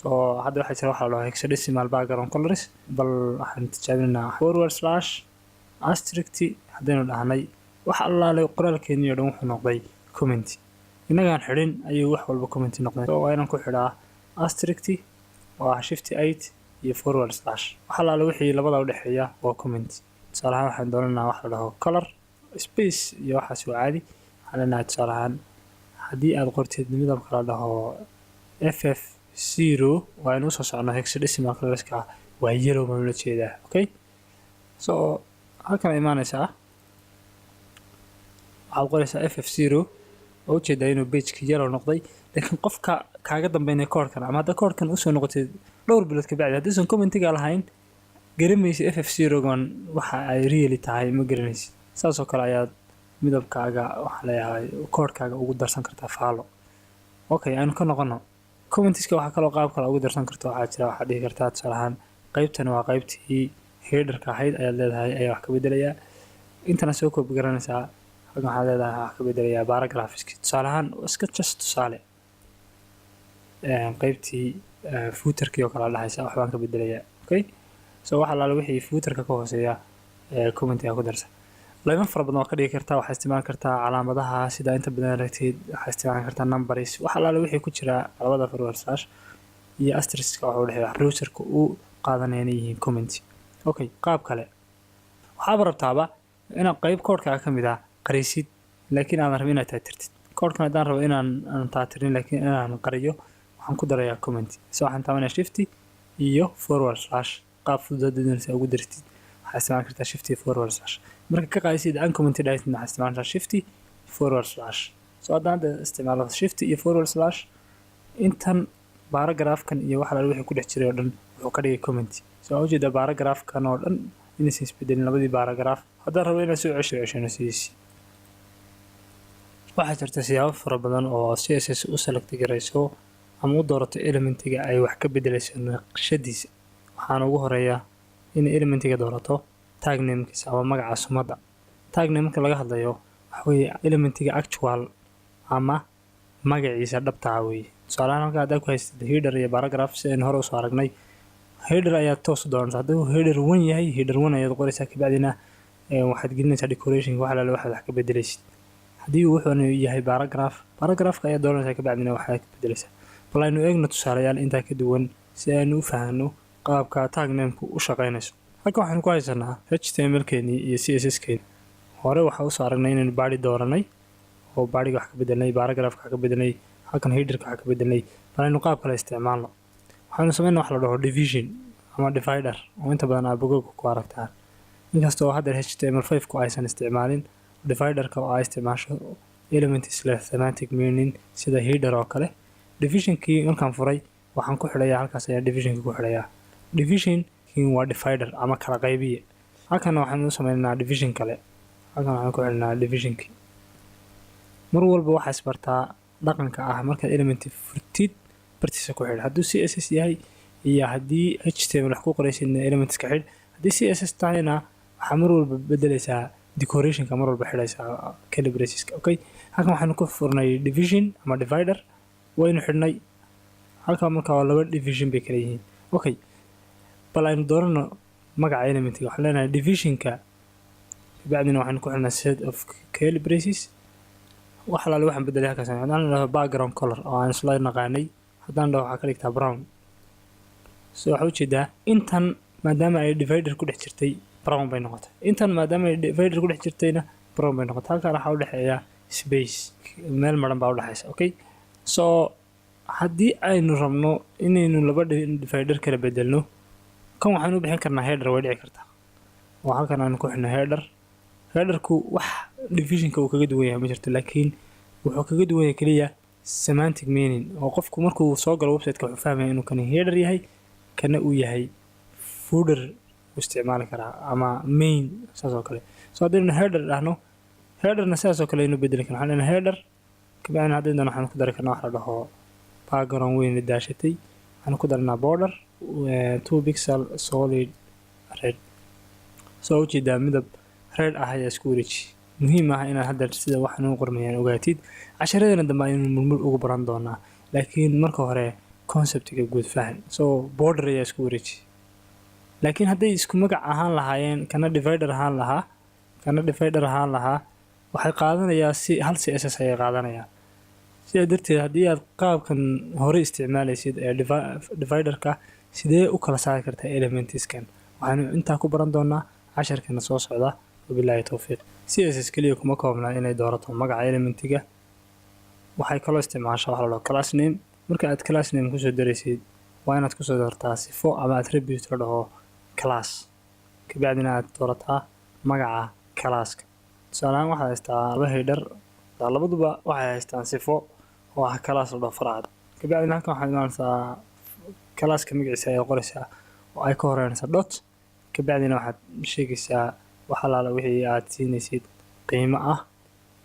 So hadda waxaa jira waxaa la dhaho hexadecimal background colors. Bal waxaan tijaabinaynaa forward slash asterisk haddaynu dhahnay, wax allaale qoraalkeenii oo dhan wuxuu noqday comment. Innagaan xidhin ayuu wax walba comment noqday. So waa inaan ku xidhaa asterisk oo ah shift 8 iyo forward slash. Wax allaale wixii labada u dhexeeya waa comment. Tusaale ahaan waxaan dooranaa wax la dhaho color space iyo waxaas waa caadi. Waxaan leenahay, tusaale ahaan, haddii aad qortid midabka la dhaho FF0, waa inuu soo socno hexadecimal colorska, waa yellow baan ula jeedaa. Okay, so halkan imaanaysaa, waxaad qoraysaa FF0 oo ujeedaa inuu pageka yellow noqday. Laakiin qofka kaaga dambeynaya koodhkan, ama hadda koodhkan usoo noqotay dhowr bilood kabacdi, haddiisan commentiga lahayn, garanmaysid FF0-gan waxa ay really tahay, ma garanaysid. Saas oo kale ayaad midabkaaga, waxaa leeyahay, koodhkaaga ugu darsan kartaa faalo. Okay, aynu ka noqono commentiska. Waxaa kaloo qaab kale ugu darsan karta waxaa jira, waxaad dhihi kartaa, tusaale ahaan, qaybtani waa qaybtii headerka ahayd ayaad leedahay, ayaa wax ka bedelayaa. Intana soo copy garanaysaa. Halkan waxaad leedahay wax ka bedelayaa paragraphski, tusaale ahaan, iska just tusaale, qaybtii footerkii oo kale dhahaysa waxbaan ka bedelayaa. Okay, so wax allaale wixii footerka ka hooseeya commentiga ku darsa. Layman fara badan waa ka dhigi kartaa. Waxaa isticmaali kartaa calaamadaha sida inta badan aragtid. Waxaa isticmaali kartaa numbers. Wax allaale wixii ku jira labada forward slash iyo asteriska waxa u dhexeeya browserka uu qaadanaya inay yihiin comment. Okay, qaab kale waxaaba rabtaaba inaad qayb koodhkaaga ka mid ah qarisid, laakiin aadan rabin inaad taatirtid koodhkan. Haddaan rabo inaan aan taatirin laakiin inaan qariyo, waxaan ku darayaa comment. So waxaan taabanaya shift iyo forward slash. Qaab fudud haddaad doonaysa ugu dartid, waxaa isticmaali kartaa shift iyo forward slash. Marka ka qaadisid uncomment dhahaysid, waxaa isticmaali kartaa shift forward slash. So haddaan hadda isticmaalo shift iyo forward slash, intan paragraphkan iyo wax alaale wixii ku dhex jiray oo dhan wuxuu ka dhigay comment. So waxaan ujeedaa paragraphkan oo dhan inaysan isbedelin, labadii paragraph. Haddaan rabo inaan soo cesho, ceshano sidiisi. Waxaa jirta siyaabo fara badan oo CSS u select garayso ama u doorato elementiga ay wax ka bedelayso naqshadiisa. Waxaana ugu horeeya in elementiga doorato tag namekiisa ama magaca sumadda. Tag name marka laga hadlayo, waxa weeye elementiga actual ama magaciisa dhabtaa weeye. Tusaale ahaan, halka haddaa ku haystid header iyo paragraph, si aynu hore usoo aragnay, header ayaad toos u dooranaysaa. Hadduu header one yahay, header one ayaad qoraysaa. Kabacdina waxaad gelinaysaa decoration, wax alaale waxaad wax ka bedelaysid. Haddii wuxuuna yahay paragraph, paragraphka ayaad dooranaysaa, kabacdina waxaad ka bedelaysaa. Bal aynu eegno tusaalayaal intaa ka duwan si aynu u fahanno qaabka tag nameku u shaqeynayso. Halkan waxaynu ku haysanaa HTML keenii iyo CSS keeni. Hore waxaa usoo aragnay inaynu body dooranay oo bodyga wax ka bedelnay, paragraphka wax ka bedelnay, halkan headerka wax ka bedelnay. Bal aynu qaab kale isticmaalno. Waxaynu sameynaa wax la dhaho division ama divider, oo inta badan aad bogogga ku aragtaan, inkastoo haddeer HTML5 ku aysan isticmaalin dividerka oo ay isticmaasho elements leh semantic meaning sida header oo kale. Divisionkii markaan furay, waxaan ku xidhayaa halkaas ayaa divisionka ku xidhayaa. Division waa divider ama kala qaybiye. Halkan waxaan u sameynaynaa division kale. Halkan waxaan ku xidhnaa divisionkii. Mar walba waxaa isbartaa dhaqanka ah markaad element furtid, bartiisa ku xidh. Hadduu CSS yahay iyo haddii HTML wax ku qoraysidna, elementska xidh. Haddii CSS tahayna, waxaa mar walba bedeleysaa decorationka, mar walba xidhaysaa curly braceska. Okay, halkan waxaanu ku furnay division ama divider, waynu xidhnay halkan. Marka waa laba division bay kala yihiin. Okay, bal aynu doorano magaca elementiga. Waxaan leenahay divisionka, kabacdina waxaynu ku xidhnaa set of curly braces. Wax alaale waxaan bedelay halkaas, haddaan idhahdo background color oo aan isla naqaanay, haddaan dhaho waxaa ka dhigtaa brown. So waxaa ujeedaa intan maadaama ay divider ku dhex jirtay, brown bay noqotay. Intan maadaama ay divider ku dhex jirtayna, brown bay noqotay. Halkan waxaa udhexeeya Space meel maran baa udhexaysa. Okay, so haddii aynu rabno inaynu laba divider kala bedelno, kan waxaynu u bixin karnaa header, way dhici kartaa oo halkan aanu ku xidhno header. Headerku wax divisionka uu kaga duwan yahay ma jirto, laakiin wuxuu kaga duwan yahay keliya semantic meaning, oo qofku markuu soo galo website-ka wuxuu fahmaya inuu kani header yahay, kana uu yahay footer uu isticmaali karaa ama main, saas oo kale. So haddaynu header dhahno, headerna sidaas oo kale aynu bedeli karna. Waxaan leenahay header, kabacdina haddaynu doono waxaan ku dari karnaa wax la dhaho background weyn la daashatay. Waxaan ku daranaa border 2 pixel solid red. Soo ujeedaa, midab red ah ayaa isku wareeji. Muhiim ah inaad hadda sida waxaan u qormayaan ogaatid. Casharadana dambe ayaynu murmur ugu baran doonaa, laakiin marka hore conceptiga guud fahan. So border ayaa isku wareeji, laakiin hadday isku magac ahaan lahaayeen, kana divider ahaan lahaa, kana divider ahaan lahaa, waxay qaadanayaa si hal CSS ayay qaadanayaan. Sidaa darteed, haddii aad qaabkan hore isticmaalaysid ee dividerka, sidee u kala saari kartaa elementskan? Waxaynu intaa ku baran doonaa casharkana soo socda. Wabilaahi towfiiq. CSS keliya kuma koobna inay doorato magaca elementiga. Waxay kaloo isticmaashaa waxa la dhaho class name. Marka aad class name kusoo daraysid, waa inaad kusoo dartaa sifo ama attribute la dhaho class, kabacdina aad doorataa magaca classka. Tusaale ahaan, waxaad haystaa laba header, labaduba waxay haystaan sifo oo ah class la dhaho farcad. Kabacdina halkan waxaad imaanaysaa, classka magaciisa ayaad qoraysaa oo ay ka horeynaysaa dot. Kabacdina waxaad sheegaysaa wax alaala wixii aad siinaysid qiimo ah.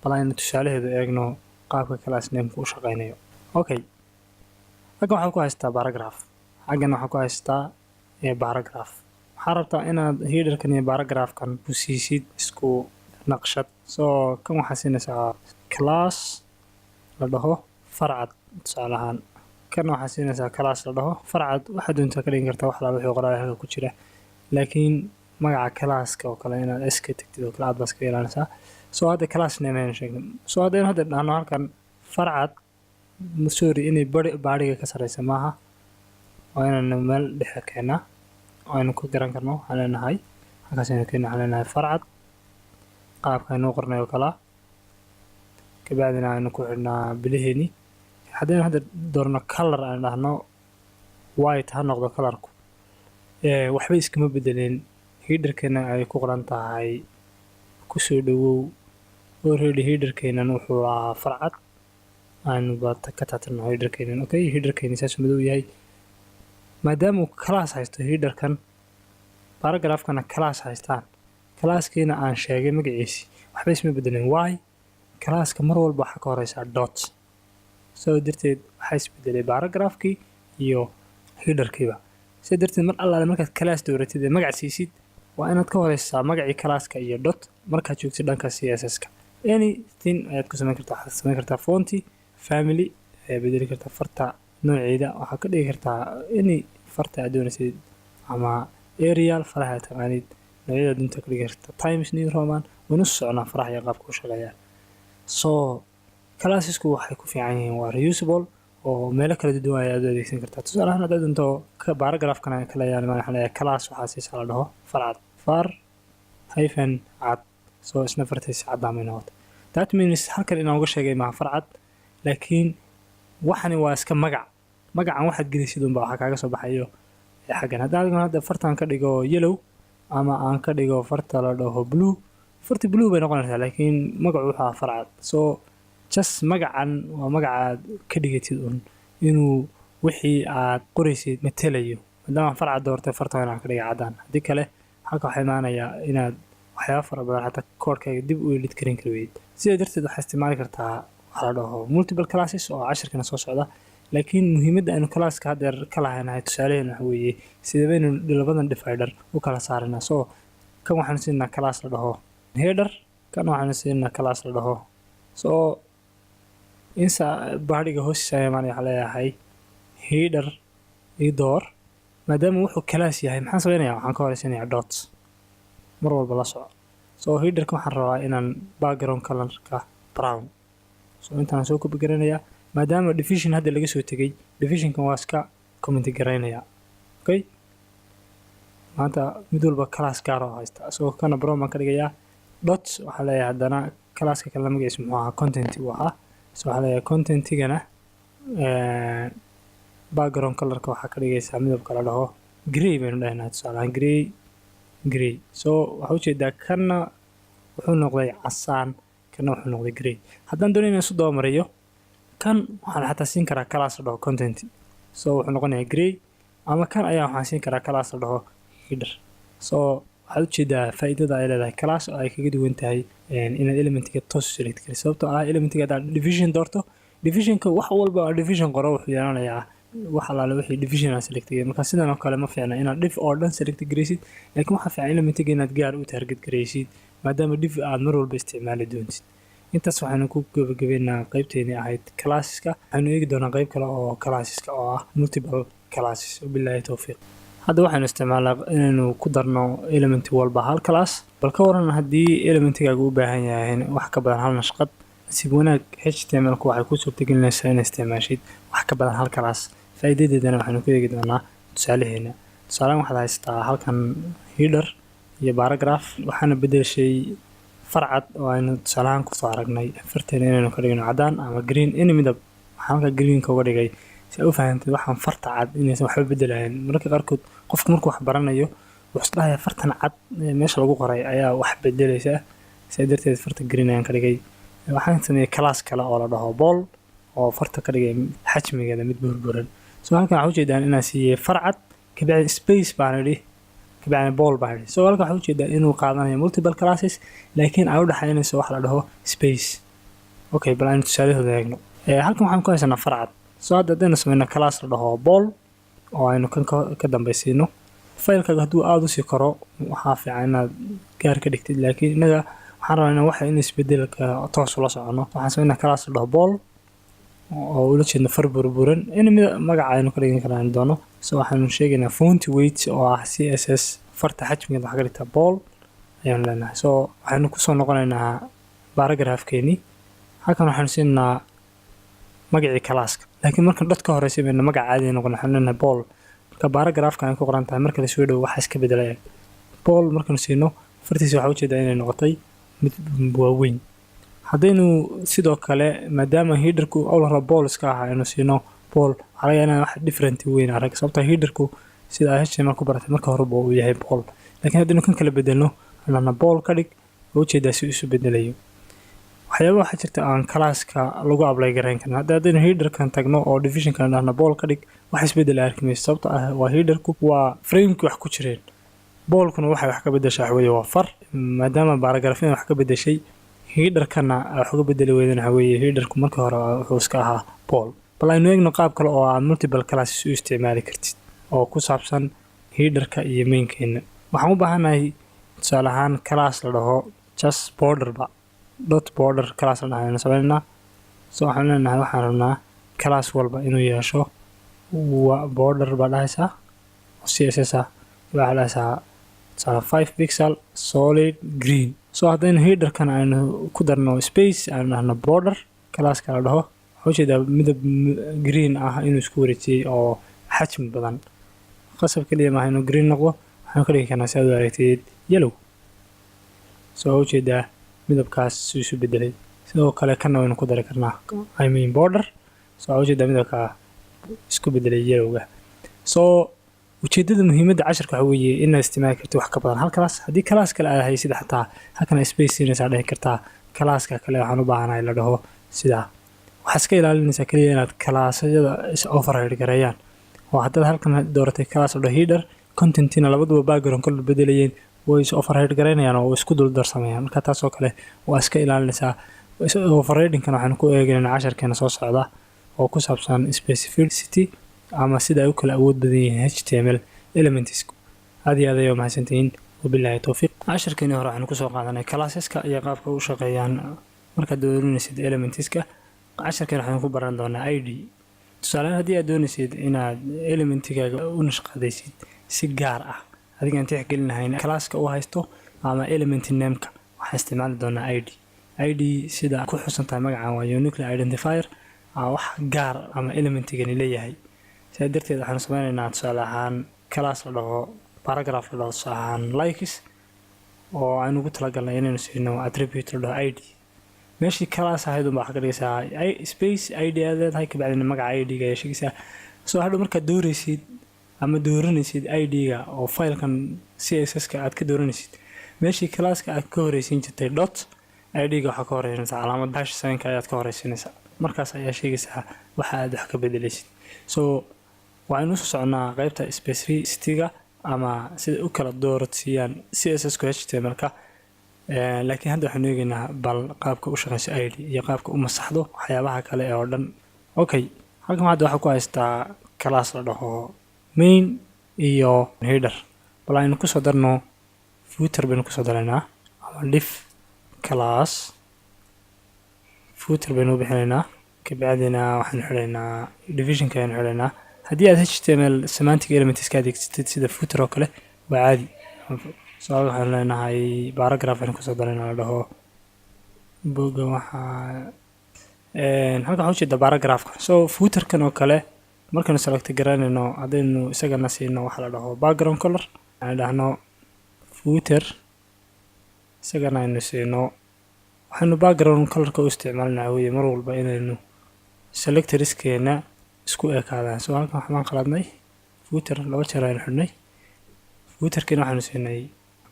Bal aynu tusaalaheedu eegno qaabka class nameka u shaqeynayo. Okay, halkan waxaad ku haystaa paragraph, xaggan waxaad ku haystaa paragraph. Waxaa rabtaa inaad headerkan iyo paragraphkan ku siisid isku naqshad. So kan waxaa siinaysaa class la dhaho farcad, tusaale ahaan. Kan waxaa siinaysaa class la dhaho farcad. Waxaad doontaa ka dhigin kartaa wax alaala wixii qoraal halka ku jira, laakiin magaca classka oo kale inaad s ka tagtid oo kale aad baa iskaga ilaalinaysaa. So hadda class name aynu sheegnay. So haddaynu hadda dhahno halkan farcad, sorry, inay bari bodyga ka sareysa maaha, waa inaynu meel dhexe keenaa oo aynu ku garan karno. Waxaan leenahay halkaas aynu keena, waxaan leenahay farcad, qaabka aynu u qornay oo kalaa. Kabacdina aynu ku xidhnaa bilaheeni. Haddaynu hadda doorno color, aan dhahno white ha noqdo colorku, waxba iskama bedeleen. Headerkeena ay ku qoran tahay kusoo dhawow, already headerkeenan wuxuu ahaa farcad. Aynu ba ka taatirno headerkeenan. Okay, headerkeeni saasuu madow yahay. Maadaama uu class haysto headerkan, paragraphkana class haystaan, classkiina aan sheegay magaciisi, waxba isma bedeleen. Why? Classka mar walba waxaa ka horeysaa dot. Soo darteed waxaa isbedelay paragraphkii iyo headerkiiba. Sidaa darteed, mar allaale markaad class dooratid ee magac siisid, waa inaad ka horeysaa magacii classka iyo dot. Markaad joogtid dhanka CSS-ka, anything ayaad ku samayn kartaa. Waxaad samayn kartaa font family ayaad bedeli kartaa, farta nooceeda waxaad ka dhigi kartaa any farta aad doonaysid, ama Arial faraha aad taqaanid noocyada dunta ka dhigi kartaa, Times New Roman. Waynu soconaa faraha iyo qaabka u shaqeeyaan. So classesku waxay ku fiican yihiin waa reusable, oo meelo kala duwan ayaad u adeegsan kartaa. Tusaale ahaan, haddaad doonto paragraphkan kale ayaan waxaan leeyahay class waxaa siisaa la dhaho farcad, far hyphen cad. So isna fartiisa caddaan bay noqotay. That means halkan inaan uga sheegay maha farcad, laakiin waxani waa iska magac. Magacan waxaad gelisid unba waxaa kaaga soo baxayo xaggan. Haddaan hadda fartan ka dhigo yellow ama aan ka dhigo farta la dhaho blue, farti blue bay noqonaysaa, laakiin magacu wuxuu ahaa farcad. So just magacan waa magacaad ka dhigatid un inuu wixii aad qoraysid matelayo. Maadaama farcad doortay, farta waa inaan ka dhiga caddaan. Haddii kale halka waxaa imaanayaa inaad waxyaaba fara badan xataa koodhkaaga dib u edit karin kari weyd. Sidaa darteed waxaa isticmaali kartaa waxa la dhaho multiple classes oo cashirkana soo socda, laakiin muhiimadda aynu classka haddeer ka lahaynahay tusaalaheena waxa weeye sidee baynu labadan divider u kala saaranaa. So kan waxaanu siinaa class la dhaho header, kan waxaanu siinaa class la dhaho. So insa bodyga hoostiisa ayaa imaanaya. Waxaa leeyahay header ii door. Maadaama wuxuu class yahay, maxaan sameynaya? Waxaan ka horeysanayaa dot. Mar walba la soco. So headerka waxaan rabaa inaan background colorka brown. So intaan soo copy garanayaa, maadaama division hadda laga soo tegay, divisionkan waa iska comment garaynaya. Okay, maanta mid walba class gaar oo haysta, isagoo kana brown baan ka dhigayaa. Dot waxaan leeyahay haddana. Classka kalena magaciisa muxuu ahaa? Content uu ahaa. So waxaa leeyahay contentigana background colorka waxaa ka dhigaysaa midabka la dhaho grey baynu dhahnaa, tusaale ahaan grey, grey. So waxaa ujeedaa kanna wuxuu noqday casaan, kanna wuxuu noqday grey. Haddaan doonayo inaan isu dabamariyo, kan waxaan xataa siin karaa class la dhaho content, so wuxuu noqonayaa grey, ama kan ayaa waxaan siin karaa class la dhaho header. So waxaad ujeedaa faa'iidada ay leedahay class oo ay kaga duwan tahay inaad elementiga toos u select kari, sababtoo ah elementiga haddaad division doorto, divisionka wax walba oo division qoro wuxuu yeelanayaa wax allaale wixii division aan select garay. Marka sidan oo kale ma fiicna inaad div oo dhan select garaysid, laakiin waxaa fiican elementiga inaad gaar u target garaysid, maadaama div aad mar walba isticmaali doontid. Intaas waxaynu ku gabagabeynaa qeybteennii ahayd classeska. Waxaynu eegi doonaa qeyb kale oo classeska oo ah multiple classes. Wabilaahi towfiiq. Hadda waxaynu isticmaalnaa inaynu ku darno element walba hal class. Bal ka waran haddii elementigaaga u baahan yahay wax ka badan hal nashqad? Nasiib wanaag, HTML-ku waxay kuu suurtagelinaysaa inaad isticmaashid wax ka badan hal class. Faa'iidadeedana waxaynu ku eegi doonaa tusaalaheena. Tusaalehan, waxaad haysataa halkan header iyo paragraph, waxaana bedeshay farcad oo aynu tusaalahaan kusoo aragnay farteena inaynu ka dhigno caddaan ama green, any midab. Waxaan halka greenka uga dhigay si ay u fahantid waxaan farta cad inaysan waxba bedelayn. Mararka qaarkood qofku markuu wax baranayo wuxuu is dhahayaa fartan cad meesha lagu qoray ayaa wax bedelaysa. Sidaa darteed farta green ayaan ka dhigay. Waxaan sameeyey class kale oo la dhaho bold oo farta ka dhigay xajmigeeda mid burburan. So halkan waxaa ujeedaan inaan siiyey farcad, kabacdi space baan idhi, kabacdi bold baan idhi. So halkan waxaa ujeedaa inuu qaadanayo multiple classes, laakiin ay u dhexaynayso wax la dhaho space. Okay, bal aynu tusaalahooda eegno. Halkan waxaan ku haysanaa farcad. So hadda haddaynu sameyno class la dhaho bold oo aynu kan ka dambaysiino, faylkaaga hadduu aada usii koro waxaa fiican inaad gaar ka dhigtid, laakiin innaga waxaan rabaa in waxa in isbedelka toos ula socono. Waxaan sameynaa class la dhaho bold oo ula jeedno far burburan in mid magaca aynu ka dhigan karaan doono. So waxaanu sheegaynaa font weight oo ah CSS farta xajmigeeda waxaa ka dhigtaa bold ayaanu leenahay. So waxaynu kusoo noqonaynaa paragraphkeenii. Halkan waxaanu siinaynaa magacii classka, laakiin markan dot ka horeysa bayna magaca caadi noqon. Waxaanu leenahay bold. Marka paragraphka ay ku qoran tahay marka lasoo dhowo waxa iska bedelaya. Bold markaanu siino, fartiisa waxaa ujeedaa inay noqotay mid waaweyn. Haddaynu sidoo kale, maadaama headerku awal hore bold iska ahaa, aynu siino bold, waxaa laga yaabaa inaan wax different weyn arag, sababtoo headerku sida ay HTML ku baratay marka horeba uu yahay bold. Laakiin haddaynu kan kala bedelno, anana bold ka dhig, oo ujeedaa si isu bedelayo. Waxyaaba waxaa jirta aan classka lagu apply garayn karin. Hadda haddaynu headerkan tagno oo divisionkan dhahno bold ka dhig, wax isbedel arki mayso, sababta ah waa headerku waa framekii wax ku jireen, boldkuna waxay wax ka bedeshaa waxa weeye waa far. Maadaama paragraphyada wax ka bedeshay, headerkana wax uga bedeli weydana, waxa weeye headerku markii hore wuxuu iska ahaa bold. Bal aynu eegno qaab kale oo aad multiple classes u isticmaali kartid oo ku saabsan headerka iyo mainkeena. Waxaan u baahanahay tusaale ahaan class la dhaho just borderba dot border class la dhaho aynu sameynaa. So waxaan leenahay waxaan rabnaa class walba inuu yeesho wa border baa dhahaysaa oo CSS ah. Waxaa dhahaysaa tusaale 5 pixel solid green. So haddaynu headerkan aynu ku darno space, aynu dhahno border classka la dhaho, waxaa ujeedaa midab green ah inuu isku wareejiyey oo xajmi badan. Qasab keliya maaha inuu green noqdo, waxaanu ka dhigi karnaa si aad u aragtid yellow. So waxaa ujeedaa midabkaas si isu bedelay. Sidoo kale kanna waynu ku dari karnaa, I mean border. So waxaa ujeedaa midabka isku bedelay yellowga. So ujeedada muhiimadda casharka waxa weeye inaad isticmaali kartid wax ka badan hal class. Haddii class kale aad haysid, xataa halkan space siinaysaa, dhihi kartaa classka kale waxaan u baahanahay la dhaho sidaa. Waxaa iska ilaalinaysaa keliya inaad classyada is override gareeyaan, oo haddaad halkan dooratay class la dhaho header, contentina labaduba background kala bedelayeen, way is override garaynayaan oo isku dul darsamayaan. Marka taasoo kale waa iska ilaalinaysaa. Overridingkan waxaanu ku eegaynaa casharkeena soo socda oo ku saabsan specificity ama sida ay u kala awood badan yihiin HTML elements. Aad iyo aad ayaa mahadsantihiin. Wabilaahi towfiiq. Casharkeenii hore waxaanu kusoo qaadanay classeska iyo qaabka u shaqeeyaan markaad dooranaysid elementska. Casharkeen waxaanu ku baran doonaa ID. Tusaalehaan, haddii aad doonaysid inaad elementigaaga u nashqadaysid si gaar ah, adigaan tixgelinahayn classka uu haysto ama element nameka, waxaan isticmaali doonaa ID. ID, sida ku xusan tahay magacan, waa uniquely identifier, wax gaar ama elementigani leeyahay. Sidaa darteed waxaanu sameynaynaa tusaale ahaan class la dhaho paragraph la dhaho tusaale ahaan likes, oo aan ugu talagalnay inaynu siino attribute la dhaho ID. Meeshii class ahayd unbaa waxaa ka dhigaysaa space id aad leedahay, kabacdina magaca id-ga ayaa sheegaysaa. So hadhow markaad dooraysid ama dooranaysid id-ga oo filekan CSS-ka aad ka dooranaysid, meeshii classka aad ka horeysiin jirtay dot, id-ga waxaa ka horeysanaysaa calaamad hash signka ayaad ka horeysiinaysaa. Markaas ayaa sheegaysaa waxa aad wax ka bedelaysid. So waxaynu usoo soconaa qeybta specificity-ga ama sida u kala dooradsiiyaan CSS ku HTML-ka, laakiin hadda waxaynu eegaynaa bal qaabka u shaqeyso id iyo qaabka u masaxdo waxyaabaha kale ee oo dhan. Okay, halkan hadda waxaa ku haystaa class la dhaho main iyo header. Bal aynu kusoo darno footer baynu kusoo daraynaa, ama div class footer baynu u bixinaynaa. Kabacdina waxaanu xidhaynaa divisionka ayanu xidhaynaa. Haddii aad HTML semantic elements ka adeegsatid sida footer oo kale, waa caadi. So waxaanu leenahay paragraph aynu kusoo daraynaa la dhaho boga. Waxaa halkan waxaa ujeeda paragraphka. So footerkan oo kale markaynu select garanayno, haddaynu isagana siino waxa la dhaho background color, aan dhahno footer, isagana aynu siino, waxaynu background colorka u isticmaalnaa weye mar walba inaynu selectorskeena isku ekaadaan. So halkan waxbaan qaladnay, footer laba jeer aynu xidhnay. Footerkiina waxaynu siinay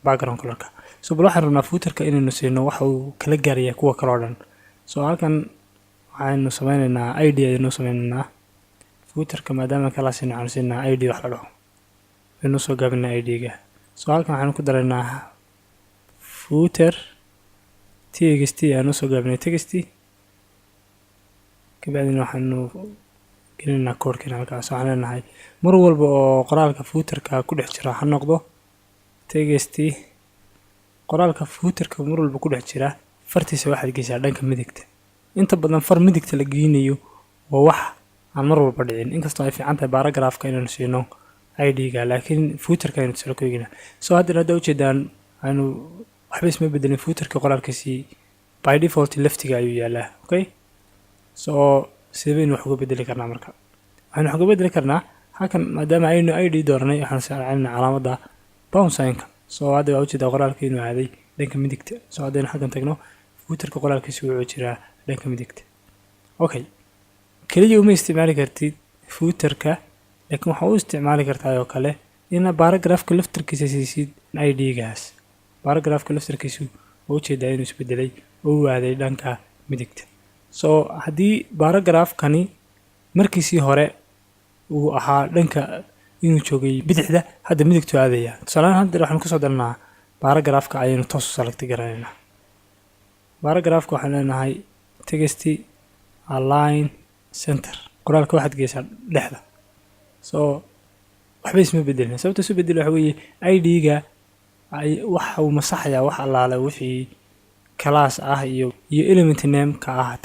background colorka. So bal waxaan rabnaa footerka inaynu siino waxa uu kala gaaraya kuwa kale oo dhan. So halkan waxaynu sameyneynaa id ayaynu sameyneynaa footerka. Maadaama kala siino, waxaanu siinaa id wax la dhaho, waynu soo gaabinaa id-ga. So halkan waxaynu ku daraynaa footer txt aanu soo gaabinay text. Kabacdina waxaanu gelinaynaa koodhkeena halkaas. Waxaan leenahay mar walba oo qoraalka footerka ku dhex jira ha noqdo text. Qoraalka footerka mar walba ku dhex jira fartiisa waxaad geysaa dhanka midigta. Inta badan far midigta la geynayo waa wax aan mar walba dhicin, inkastoo ay fiican tahay paragraphka inaynu siino id-ga, laakiin footerka aynu tusaale ku eegina. So haddana hadda ujeedaan aynu waxba isma bedelin, footerka qoraalkiisii by default leftiga ayuu yaalaa. Okay, so sidee baynu wax uga bedeli karnaa? Marka waxaynu wax uga bedeli karnaa halkan, maadaama aynu id dooranay, waxaan saacinaa calaamadda pound signka. So hadda waa ujeedaa qoraalka inuu aaday dhanka midigta. So haddaynu xaggan tagno, footerka qoraalkiisi wuxuu jiraa dhanka midigta. Okay, keliya uma isticmaali kartid footerka, laakiin waxaa u isticmaali kartaa oo kale ina paragraphka laftarkiisa siisid id-gaas. Paragraphka laftarkiisu waa ujeedaa inuu isbedelay oo u aaday dhanka midigta. So haddii paragraphkani markiisii hore uu ahaa dhanka inuu joogay bidixda, hadda midigtu aadaya. Tusaalehaan hadda waxaanu kusoo darnaa paragraphka ayaynu toos u select garanaynaa. Paragraphka waxaan leenahay text align center, qoraalka waxaad geysaa dhexda. So waxba isma bedelin. Sababta isu bedel waxa weeye id-ga ay waxa uu masaxayaa wax allaale wixii class ah iyo element name-ka ah,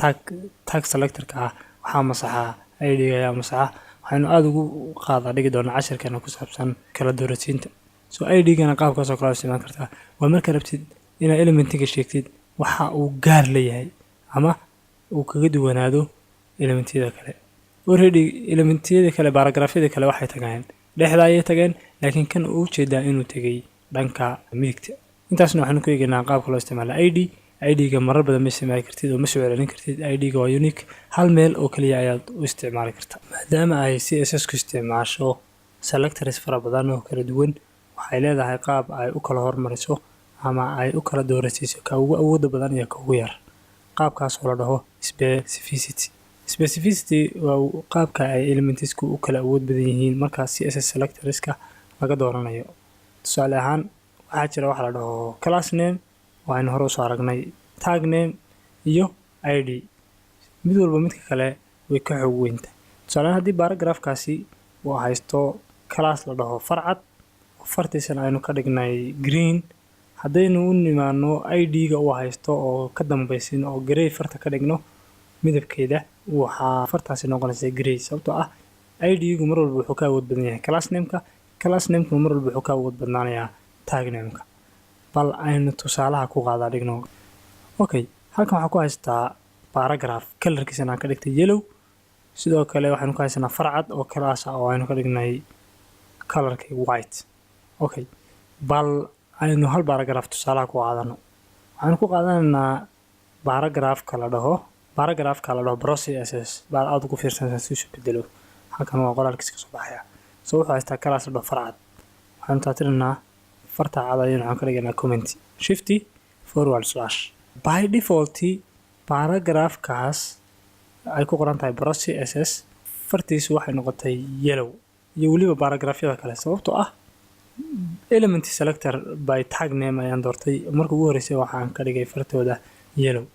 tag selector-ka ah. Waxaa masaxaa id-ga ayaa masaxa. Waxaynu aada ugu qaadaa dhigi doonaa cashirkeena ku saabsan kala doorasiinta. So id-gana qaabkaas oo kale isticmaali kartaa. Waa marka rabtid inaad elementiga sheegtid waxa uu gaar leeyahay ama uu kaga duwanaado elementyada kale. Already elementyada kale, paragraphyada kale waxay tageen dhexda ayay tageen, laakiin kan uu ujeedaa inuu tegay dhanka midigta. Intaasna waxaanu ku eegaynaa qaabka loo isticmaala id. Id-ga marar badan ma isticmaali kartid oo ma soo celcelin kartid. Id-ga waa unique, hal meel oo kaliya ayaad u isticmaali kartaa. Maadaama ay CSS ku isticmaasho selectors fara badan oo kala duwan, waxay leedahay qaab ay u kala hormariso ama ay u kala doorasiiso ka ugu awooda badan iyo ka ugu yar, qaabkaas oo la dhaho specificity. Specificity waa qaabka ay elementsku u kala awood badan yihiin marka CSS selectorska laga dooranayo. Tusaale ahaan, waxaa jira waxa la dhaho class name oo aynu hore usoo aragnay, tag name iyo id. Mid walba midka kale way ka xoog weynta. Tusaale ahaan, haddii paragraphkaasi uu haysto class la dhaho farcad oo fartiisana aynu ka dhignay green, haddaynu u nimaano id-ga uu haysto oo ka dambaysin oo grey farta ka dhigno midabkeeda, waxaa fartaasi noqonaysa grey, sababtoo ah id-gu mar walba wuxuu ka awood badan yahay class name-ka, class name-kuna mar walba wuxuu ka awood badnaanayaa tag name-ka. Bal aynu tusaalaha ku qaadaa dhigno. Okay, halkan waxaa ku haystaa paragraph colorkiisana aan ka dhigtay yellow. Sidoo kale waxaynu ku haysanaa farcad oo class ah oo aynu ka dhignay colorkii white. Okay, bal aynu hal paragraph tusaalaha ku qaadano. Waxaynu ku qaadanaynaa Paragraphka la dhaho, paragraphka la dhaho pro CSS baa aad ugu fiirsanaysaa si isu bedelo. Halkan waa qoraalkiisa kasoo baxaya. So wuxuu haystaa class la dhaho farcad. Waxaanu taatiraynaa farta cad ayaynu, waxaan ka dhigaynaa comment, shift forward slash. By default paragraphkaas ay ku qoran tahay pro CSS fartiisu waxay noqotay yellow, iyo weliba paragraphyada kale, sababtoo ah element selector by tag name ayaan doortay. Marka ugu horreysay waxaan ka dhigay fartooda yellow.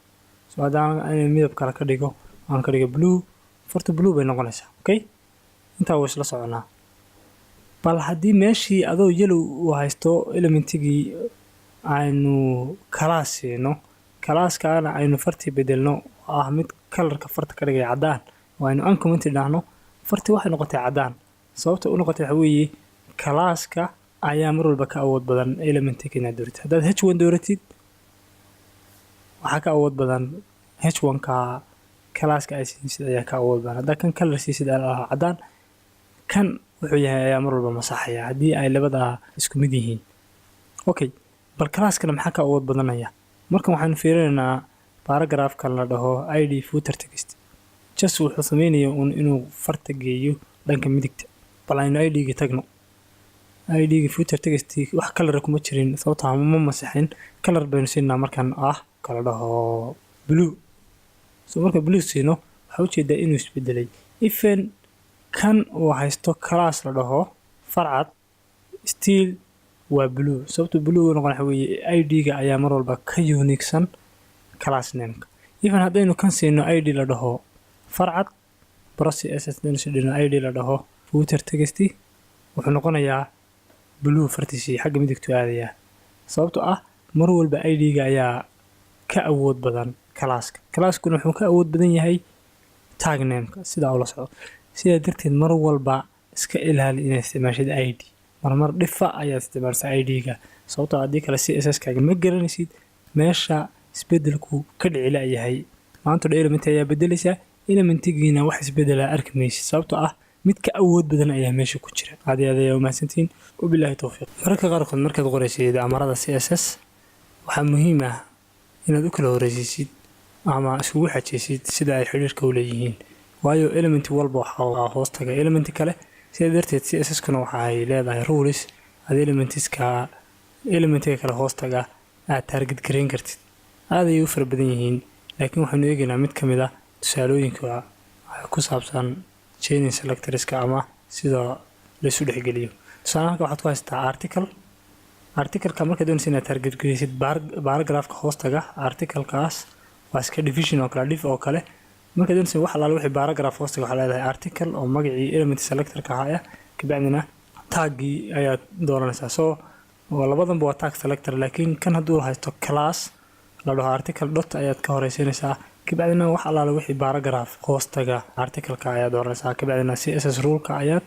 So haddaan inay midab kale ka dhigo, aan ka dhigo blue, farta blue bay noqonaysaa. Okay, intaa wuu isla soconaa. Bal haddii meeshii adoo yellow uu haysto elementigii aynu class siino, classkaana aynu fartii bedelno oo ah mid colorka farta ka dhigaya caddaan, oo aynu uncommented dhahno, fartii waxay noqotay caddaan. Sababta u noqotay waxa weeye classka ayaa mar walba ka awood badan elementiga inaad dooratid. Haddaad h1 dooratid, waxaa ka awood badan h1 ka classka ay siisid ayaa ka awood badan. Haddaa kan color siisid caddaan, kan wuxuu yahay ayaa mar walba masaxaya haddii ay labada isku mid yihiin. Okay, bal classkana maxaa ka awood badanaya? Markan waxaanu fiirinaynaa paragraphkan la dhaho id footer text. Just wuxuu sameynaya uun inuu farta geeyo dhanka midigta. Bal aynu id-ga tagno. Id-ga footer text wax color kuma jirin, sababtaa ma masixin. Color baynu siinaa markan ah kala dhaho blue. So marka blue siino, waxaa ujeedaa inuu isbedelay. Even kan uu haysto class la dhaho farcad, still waa blue. Sababta blue u noqon waxa weeye id-ga ayaa mar walba ka uniquesan class nameka. Even haddaynu kan siino id la dhaho farcad pro CSS, haddaynu sidhino id la dhaho footer text, wuxuu noqonayaa blue, fartiisii xagga midigtu aadayaa, sababtoo ah mar walba id-ga ayaa ka awood badan classka, classkuna wuxuu ka awood badan yahay tag nameka. Sidaa ula socdo. Sidaa darteed mar walba iska ilaali inaad isticmaashid id. Marmar dhifa ayaad isticmaalsaa id-ga, sababtoo haddii kale CSS kaaga ma garanaysid meesha isbedelku ka dhici layahay. Maanta dha element ayaa bedelaysaa, elementigiina wax isbedelaa arki maysid, sababtoo ah mid ka awood badan ayaa meesha ku jira. Aad iyo aad ayaa umahadsantihiin, wabilaahi towfiiq. Mararka qaarkood markaad qoraysid amarada CSS, waxaa muhiim ah inaad u kala horeysiisid ama iskugu xajaysid sida ay xidhiirka u leeyihiin, waayo element walba waxaa hoos taga element kale. Sidaa darteed CSS kuna waxa ay leedahay rules aad elementiska elementiga kale hoos taga aad target gareyn kartid. Aad ayay u fara badan yihiin, laakiin waxaynu eegaynaa mid ka mid ah tusaalooyinka ku saabsan chaining selectorska ama sida laysu dhexgeliyo. Tusaale, halka waxaad ku haysataa article. Articleka markaad doonaysa inaad target gareysid paragraphka hoostaga articlekaas, waa iska division oo kale, div oo kale. Markaad doonaysa wax alaala wixii paragraph hoostaga, waxaa leedahay article oo magacii element selectorka ahaa ah, kabacdina taggii ayaad dooranaysaa. So labadanba waa tag selector, laakiin kan hadduu haysto class la dhaho article dot ayaad ka horeysiinaysaa, kabacdina wax alaala wixii paragraph hoostaga articleka ayaad dooranaysaa, kabacdina CSS ruleka ayaad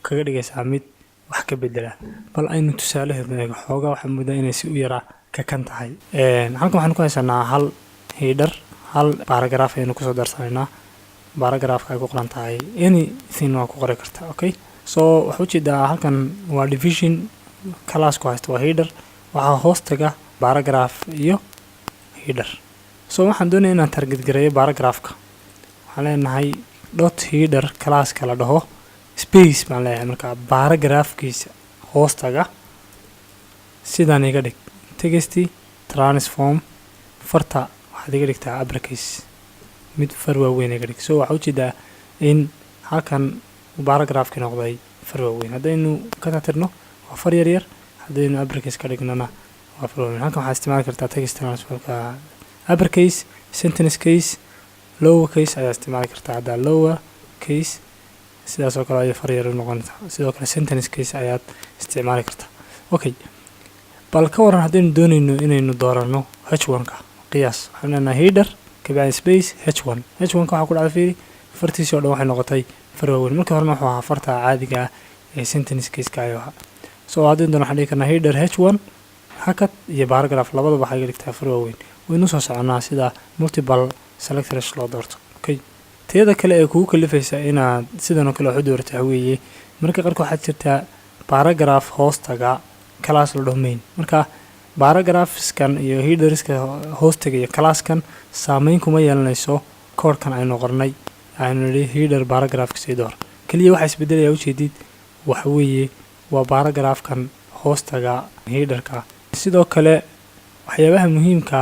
kaga dhigaysaa mid wax ka bedela. Bal aynu tusaalaheedu eego. Xoogaa waxaa moodaa inay si u yaraa kakan tahay. Halkan waxaanu ku haysanaa hal header, hal paragraph ayaynu kusoo darsanaynaa. Paragraphka ay ku qoran tahay anything waa ku qori kartaa. Okay, so waxaa ujeedaa halkan waa division, classku haysta waa header, waxaa hoos taga paragraph iyo header. So waxaan doonaya inaan target gareeyo paragraphka. Waxaan leenahay dot header classka la dhaho space baan leeyahay. Markaa paragraphkiisa hoos taga sidaan iga dhig, text transform, farta waxaad iga dhigtaa uppercase, mid far waaweyn iga dhig. So waxaa ujeedaa in halkan paragraphki noqday far waaweyn. Haddaynu ka tatirno, waa far yar yar. Haddaynu uppercase ka dhignana, waa far waaweyn. Halkan waxaad isticmaali kartaa text transformka uppercase, sentence case, lower case ayaa isticmaali kartaa. Haddaa lower case, sidaas oo kale ayay far yar u noqonaysaa. Sidoo kale sentence case ayaad isticmaali kartaa. Okay, bal ka waran haddaynu doonayno inaynu dooranno h1-ka? Qiyaas, waxaan leenahay header, kabacdi space, h1. h1-ka waxaa ku dhacda, fiiri, fartiisii oo dhan waxay noqotay far waaweyn. Markii horena wuxuu ahaa farta caadiga ah ee sentence caseka ayuu ahaa. So haddaynu doono waxaan dhigi karnaa header h1 hakad iyo paragraph, labadaba waxay ga dhigtaa far waaweyn. Waynu soo soconaa sida multiple selectors loo doorto. Okay, tiyada kale ee kugu kalifaysa inaad sidan oo kale wax u doorato waxa weeye marka qaarka waxaad jirtaa paragraph hoostaga class la dhaho main. Marka Paragraphskan iyo headerska hoostaga iyo classkan saameyn kuma yeelanayso koodhkan aynu qornay, aynu nidhi header paragraphka door. Keliya waxaa isbedelaya, ujeedid, waxa weeye waa paragraphkan hoostaga headerka. Sidoo kale waxyaabaha muhiimka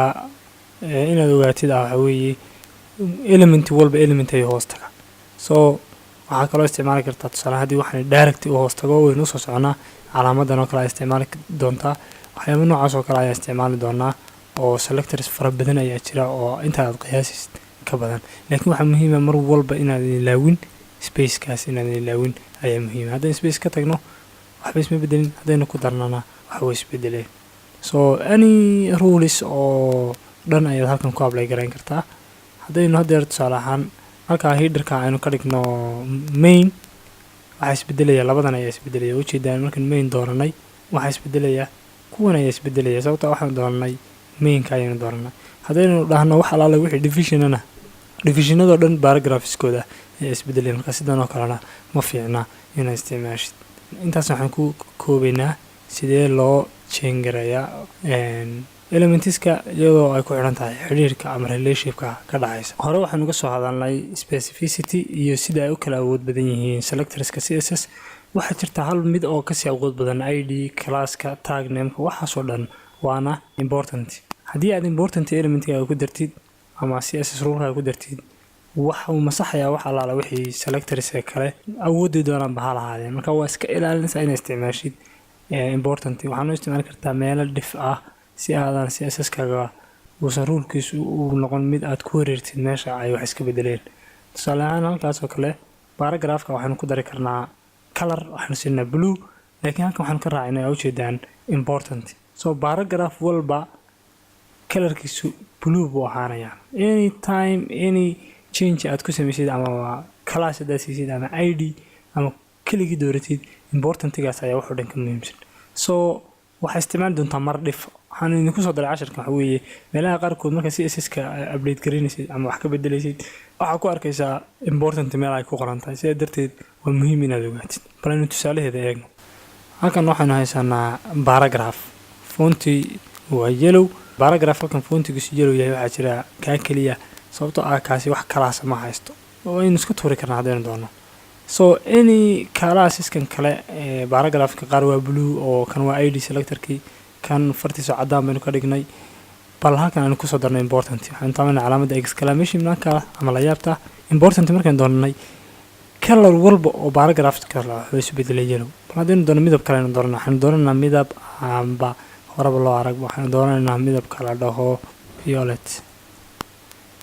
inaad ogaatid ah waxa weeye element walba element ay hoostaga. So waxaa kaloo isticmaali kartaa, tusaale, haddii waxaan direct u hoostago, waynu usoo soconaa, calaamadan oo kale ayaa isticmaali doontaa. Waxyaaba noocaas oo kale ayaa isticmaali doonaa oo selectors fara badan ayaa jira oo inta aad qiyaasis ka badan, laakiin waxaa muhiima mar walba inaad ilaawin spacekaas, inaad ilaawin ayaa muhiima. Haddaynu space ka tagno, waxba isma bedelin. Haddaynu ku darnana, waxa way isbedeleen. So any rules oo dhan ayaad halkan ku apply garayn kartaa. Haddaynu haddeer, tusaale ahaan, halkaa headerka aynu ka dhigno main, waxaa isbedelaya labadan ayaa isbedelaya. Ujeedaan, markaan main dooranay, waxaa isbedelaya kuwan ayaa isbedelaya, sababta waxaanu dooranay mainka ayaynu dooranay. Haddaynu dhahno wax alaala wixii divisionana, divisionadoo dhan paragraphskooda ayaa isbedelaya. Marka sidan oo kalena ma fiicna inaad isticmaashid. Intaas waxaan ku koobaynaa sidee loo change gareeyaa elementiska iyadoo ay ku xidhan tahay xidhiirka ama relationshipka ka dhexaysa. Hore waxaanu ka soo hadalnay specificity iyo sida ay u kala awood badan yihiin selectorska CSS. Waxaa jirta hal mid oo kasii awood badan ID, classka, tag nameka, waxaasoo dhan, waana important. Haddii aad important elementkaaga ku dartid ama CSS rulekaaga ku dartid, waxa uu masaxayaa wax allaala wixii selectors ee kale, awoodii doonaanba ha lahaadeen. Marka waa iska ilaalinaysaa inaad isticmaashid important. Waxaad u isticmaali kartaa meelo dhif ah si aadan CSS kaga uusan rulekiisu u noqon mid aad ku wareertid meesha ay wax iska bedeleen. Tusaale ahaan, halkaas oo kale paragraphka waxaynu ku dari karnaa color, waxaanu siinaa blue, laakiin halkan waxaanu ka raacinay, aa ujeedaan, important. So paragraph walba colorkiisu blue buu ahaanayaa. Any time any change aad ku samaysid ama class haddaad siisid ama ID ama keligii dooratid, importantigaas ayaa wuxuu dhan ka muhiimsan. So waxaa isticmaali doontaa mar dhif. Waxaan idinku soo daray casharkan waxa weeye meelaha qaarkood marka CSS ka update garinaysid ama wax ka bedelaysid, waxaa ku arkaysaa important meel ay ku qoran tahay. Sidaa darteed waa muhiim inaad ogaatid. Bal aynu tusaalaheeda eegno. Halkan waxaynu haysanaa paragraph, fonti waa yellow. Paragraph halkan fontigiisu yellow yahay waxaa jira kaa keliya, sababtoo ah kaasi wax classa ma haysto, waynu iska tuuri karnaa haddaynu doono. So any classiskan kale ee paragraphka qaar waa blue, oo kan waa ID selectorkii, kan fartiisa caddaan baynu ka dhignay. Bal halkan aanu kusoo darnay important. Waxaan taabanay calaamadda exclamation marka ama la yaabta. Important markaan doonanay, color walba oo paragraphka wuxuu isu bedelay yellow. Bal haddaynu doono midab kale aynu doonana, waxaanu doonanaa midab aanba horeba loo arag. Waxaanu doonanaynaa midabka la dhaho violet.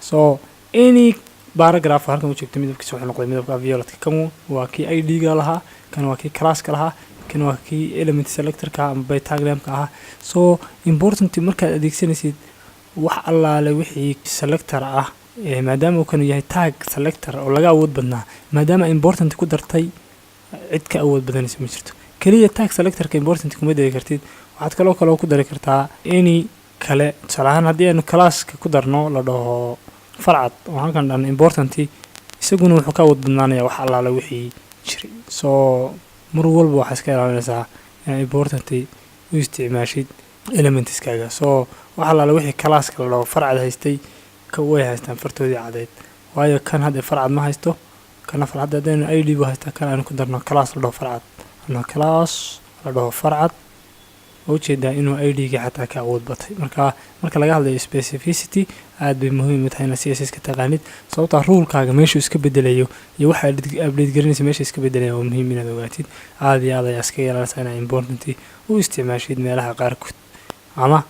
So any paragraph halkan u joogto midabkiisa wuxuu noqday midabka violetka. Kan waa kii ID-ga lahaa, kan waa kii classka lahaa, kan waa kii element selectorka ama by tag nameka ahaa. So important markaad adeegsanaysid, wax allaale wixii selector ah, maadaama uu kanu yahay tag selector oo laga awood badnaa, maadaama important ku dartay, cid ka awood badanaysa ma jirto. Keliya tag selectorka important kuma dari kartid, waxaad kaloo ku dari kartaa any kale. Tusaale ahaan, haddii aynu classka ku darno la dhaho farcad oo halkan dhan important, isaguna wuxuu ka awood badnaanaya wax allaale wixii jiray. So mar walba waxaa iska ilaalinaysaa inaad important u isticmaashid elementskaaga. So wax allaale wixii classka la dhaho farcad haystay ka way haystaan fartoodii cadeyd, waayo kan hadda farcad ma haysto, kana farcad haddaynu ID bu haystaa. Kan aynu ku darno class la dhaho farcad ama class la dhaho farcad, waa ujeedaa inuu ID-ga xataa ka awood batay. Marka marka laga hadlayo specificity, aad bay muhiim u tahay inaad CSS ka taqaanid, sababtaa rulekaaga meeshuu iska bedelayo iyo waxa update garinaysa meesha iska bedelaya waa muhiim inaad ogaatid. Aad iyo aad ayaa iskaga ilaalinaysaa inaad important u isticmaashid meelaha qaarkood ama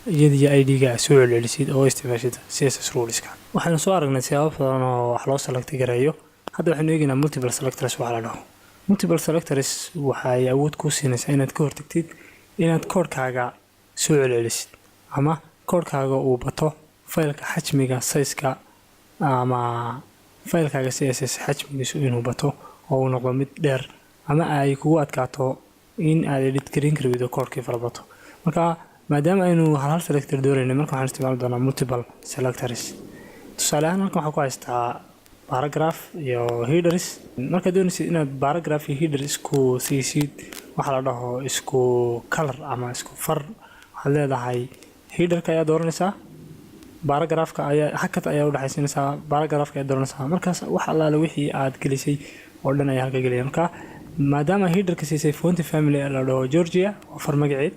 iyadiyo ID-ga aad soo celcelisid oo isticmaashid CSS ruleska. Waxaynu soo aragnay siyaabo badan oo wax loo select gareeyo. Hadda waxaynu eegaynaa multiple selectors. Waxa la dhaho multiple selectors waxay awood kuu siinaysaa inaad ka hortagtid inaad koodhkaaga soo celcelisid ama koodhkaaga uu bato, faylka xajmiga sizeka ama faylkaaga CSS xajmigiisu inuu bato oo uu noqdo mid dheer, ama ay kugu adkaato in aad edit garin karwido koodhkii fara bato. Marka maadaama aynu hal hal selector doonaynay, marka waxaan isticmaali doonaa multiple selectors. Tusaale ahaan, halkan waxaa ku haystaa paragraph iyo headers. Markaad doonaysid inaad paragraph iyo header isku siisid waxaa la dhaho isku color ama isku far, waxaad Waxaad leedahay headerka ayaa dooranaysaa, paragraphka ayaa hakad ayaa udhexaysiinaysaa, paragraphka ayaa dooranaysaa. Markaas wax allaale wixii aad gelisay oo dhan ayaa halka gelaya. Marka maadaama headerka siisay font family la dhaho Georgia oo far magaceed,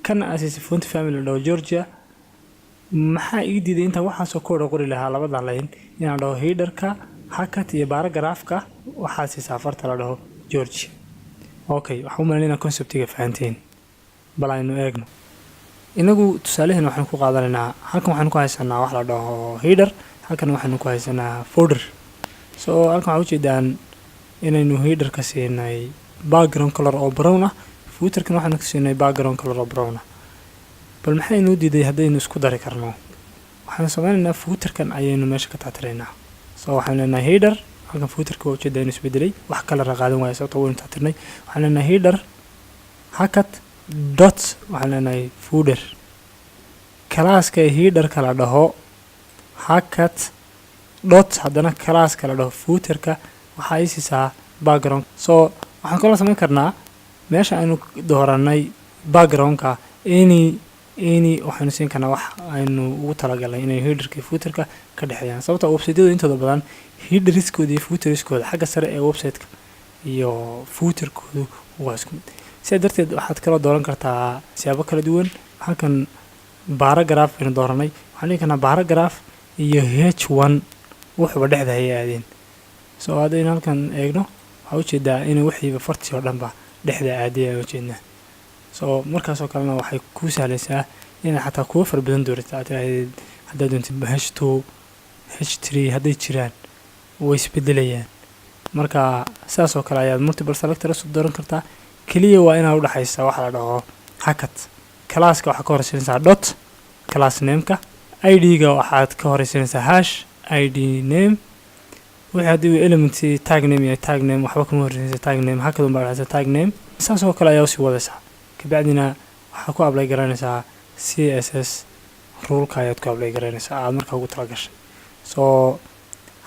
kana aad siisay font family la dhaho Georgia, maxaa ii diiday intaan waxaasoo code qori lahaa labada line inaan dhaho headerka hakad iyo paragraphka waxaa siisaa farta la dhaho Georgia? Okay, waxaan u malaynaya conceptiga fahanteen. Bal aynu eegno inagu tusaaleheen. Waxaan ku qaadanaynaa halkan waxaanu ku haysanaa wax la dhaho header, halkan waxaanu ku haysanaa footer. So halkan waxaa ujeedaan inaynu headerka siinay background color oo brown ah, footerkan waxaanu ku siinay background color oo brown ah. Bal maxaa inoo diiday haddaynu isku dari karno? Waxaanu sameynaynaa footerkan ayaynu meesha ka tirtiraynaa. So waxaanu leenahay header. Halkan footerka waa ujeedaa inuu isbedelay, wax color qaadan waaya, sababta waynu tirtirnay. Waxaan leenahay header hakad dot, waxaan leenahay footer classka headerka la dhaho hakad dot, haddana classka la dhaho footerka waxaa ii siisaa background. So waxaan kaloo samayn karnaa meesha aynu dooranay backgroundka any waxaynu siin karnaa wax aynu ugu talagalnay inay headerka iyo footerka ka dhexeeyaan, sababta websiteyadu intooda badan headeriskooda iyo footeriskooda xagga sare ee websiteka iyo footerkoodu waa isku mid. Sidaa darteed waxaad kaloo dooran kartaa siyaabo kala duwan. Halkan paragraph baynu dooranay, waxaan dhihi karnaa paragraph iyo h1 wuxuba dhexda hayay aadeen. So haddaynu halkan eegno, waxaa ujeedaa inay wixiiba fartii oo dhanba dhexda aaday ayaan ujeednaa. So markaasoo kalena waxay kuu sahlaysaa inaad xataa kuwa fara badan doorato, aad tiraahdeed haddaad doontid h2, h3 hadday jiraan way isbedelayaan. Marka sidaas oo kale ayaad multiple selectors u dooran kartaa. Keliya waa inaad udhexaysa waxa la dhaho hakad. Classka waxaad ka horeysiinaysaa dot class nameka, id-ga waxaad ka horeysiinaysaa hash id name. Wixii haddii uu element tag name yahay, tag name waxba kama horeysiinaysa tag name, hakad unbaa dhexaysa tag name. Saas oo kale ayaa usii wadaysaa. Kabacdina waxaad ku apply garanaysaa CSS ruleka ayaad ku apply garanaysaa aad markaa ugu tala gashay. So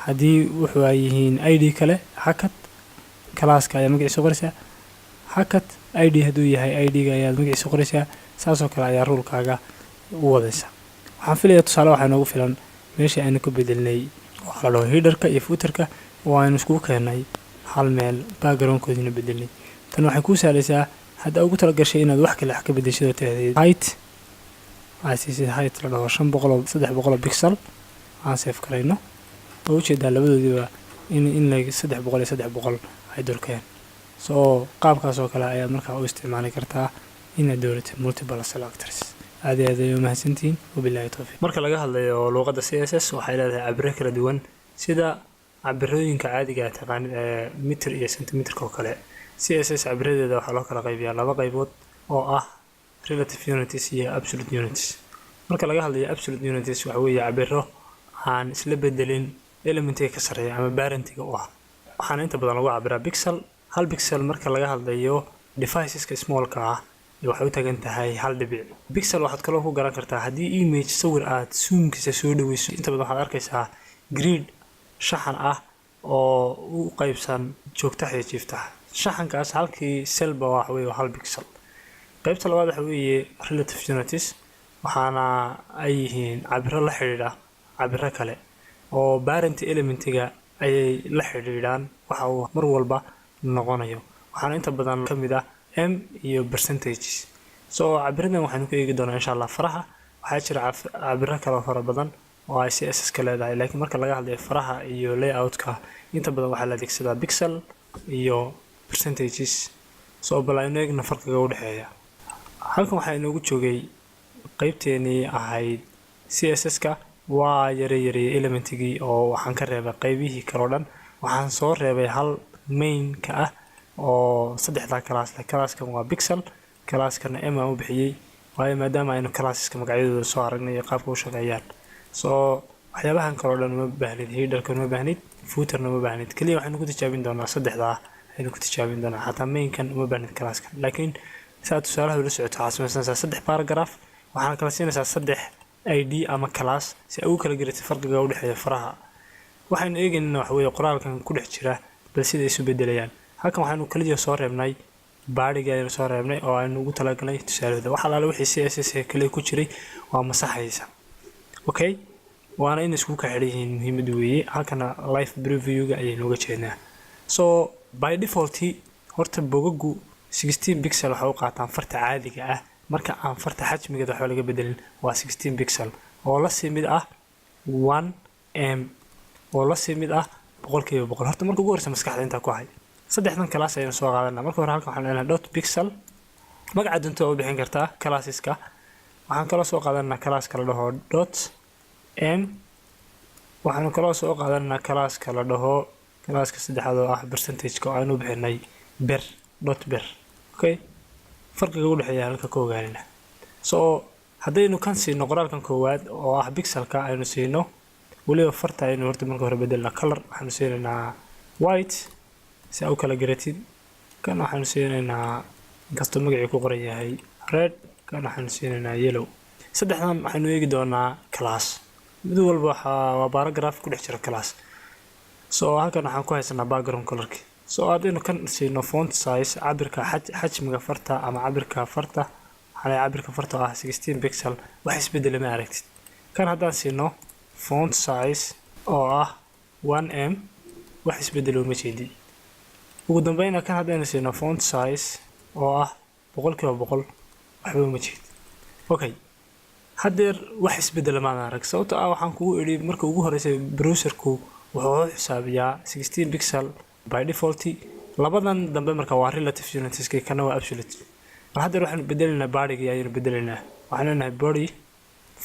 haddii wuxuu ay yihiin id kale, hakad, classka ayaa magaciisa qoraysaa, hakad, id hadduu yahay id-ga ayaad magaciisa qoraysaa. Saasoo kale ayaa rulekaaga u wadaysaa. Waxaan filayaa tusaale waxaa inoogu filan meeshii aynu ka bedelnay waxaa la dhaho headerka iyo footerka oo aynu iskugu keennay hal meel, backgroundkoodiina bedelnay. Tan waxay kuu sahlaysaa hadda ugu talagashay inaad wax kale wax ka bedeshid oo tirahdid height, aad siisid height la dhaho 500 oo 300 oo pixel. Aan save karayno oo ujeedaa labadoodiiba in la 300 iyo 300 ay durkeen. So qaabkaas oo kale ayaad markaa u isticmaali kartaa inaad dooratid multiple selectors. Aad iyo aad ay umahadsantihiin, wabillahi towfiiq. Marka laga hadlayo luuqadda CSS, waxay leedahay cabiro kala duwan, sida cabirooyinka caadiga ah taqaanid ee mitir iyo centimeterka oo kale. CSS cabiradeeda waxaa loo kala qaybiyaa laba qaybood oo ah relative units iyo absolute units. Marka laga hadlayo absolute units, waxa weeye cabiro aan isla bedelin elementiga ka sarreeya ama parentiga u ah, waxaana inta badan lagu cabiraa pixel. Hal pixel marka laga hadlayo deviceska smallka ah waxay u tagan tahay hal dhibic pixel. Waxaad kaloo ku garan kartaa haddii image sawir aad zoomkiisa soo dhaweyso, inta badan waxaad arkaysaa grid shaxan ah oo u qaybsan joogtax iyo jiiftax. Shaxankaas halkii cellba waxa weeye hal pixel. Qaybta labaad waxa weeye relative units, waxaana ay yihiin cabiro la xidhiidha cabiro kale oo parent elementiga ayay la xidhiidhaan waxa uu mar walba noqonayo, waxaana inta badan ka mid ah em iyo percentages. So cabiradan waxaynu ku eegi doonaa, insha Allah, faraha. Waxaa jira cabiro kaloo fara badan oo ay CSS ka leedahay, laakiin marka laga hadlayo faraha iyo layoutka, inta badan waxaa la adeegsadaa pixel iyo percentages. So bal aynu eegna farqiga u dhexeeya. Halkan waxaa inoogu joogay qeybteenii ahayd CSS-ka. Waa yare yareeyay elementigii oo waxaan ka reebay qeybihii kaleo dhan. Waxaan soo reebay hal mainka ah oo saddexdaa class leh. Classkan waa pixel, classkana em aan u bixiyey, waayo maadaama aynu classeska magacyadooda soo aragnay iyo qaabka u shaqeeyaan. So waxyaabahan kaleo dhan uma baahnid, headerka uma baahnid, footerna uma baahnid. Keliya waxaynu ku tijaabin doonaa saddexdaa aynu ku tijaabin doonaa. Xataa mainkan uma baahnid, classkan. Laakiin si aad tusaalaha ula socoto, waxaad samaysanaysaa saddex paragraph, waxaana kala siinaysaa saddex id ama class si ay ugu kala garatid farqiga u dhexeeya faraha. Waxaynu eegaynana waxa weeye qoraalkan ku dhex jira, bal sida isu bedelayaan. Halkan waxaynu kaliya soo reebnay Bodyga aynu soo reebnay oo aynu ugu talagalnay tusaalada. Wax alaale wixii CSS kale ku jiray waa masaxaysa. Okay, waana in isku ka xidhan yihiin, muhiimadu weeye. Halkana live previewga ayaynu uga jeednaa. So by default horta bogagu 16 pixel waxay u qaataan farta caadiga ah. Marka aan farta xajmigeeda waxba laga bedelin, waa 16 pixel oo la sii mid ah 1 em, oo la sii mid ah 100%. Horta marka ugu horeysa maskaxda intaa ku hay. Saddexdan class ayaynu soo qaadanaa. Marka hore halkan waxaan leenahay dot pixel. Magaca dunta waa u bixin kartaa classeska. Waxaan kaloo soo qaadanaa classka la dhaho dot em. Waxaanu kaloo soo qaadanaa classka la dhaho, classka saddexaad oo ah percentageka, oo aynu u bixinay per, dot per. Okay, farqiga u dhexeeya halka ka ogaanina. So haddaynu kan siino qoraalkan koowaad oo ah pixelka aynu siino, weliba farta aynu horta marka hore bedelna. Color waxaanu siinaynaa white si aa u kala garatid. Kan waxaanu siinaynaa, inkastoo magacii ku qoran yahay, red. Kan waxaanu siinaynaa yellow. Saddexdan waxaynu eegi doonaa class. Mid walba waxaa waa paragraph ku dhex jira class. So halkan waxaan ku haysanaa background colorki. So haddaynu kan siino font size, cabirka xajmiga farta ama cabirka farta, waxaa leeyahay cabirka farta oo ah 16 pixel, wax isbedela ma aragtid. Kan haddaan siino font size oo ah 1 em, wax isbedelo ma jeedid. Ugu dambeyna kan haddaynu siino font size oo ah 100%, waxba uma jeed. Okay, haddeer wax isbedela maad arag, sababto ah waxaan kugu idhi marka ugu horeysay browserku wuxuu u xisaabiyaa 16 pixel by default. Labadan dambe marka waa relative units, kana waa absolute. Mar haddeer waxaanu bedelaynaa bodygii ayaynu bedelaynaa. Waxaan leenahay body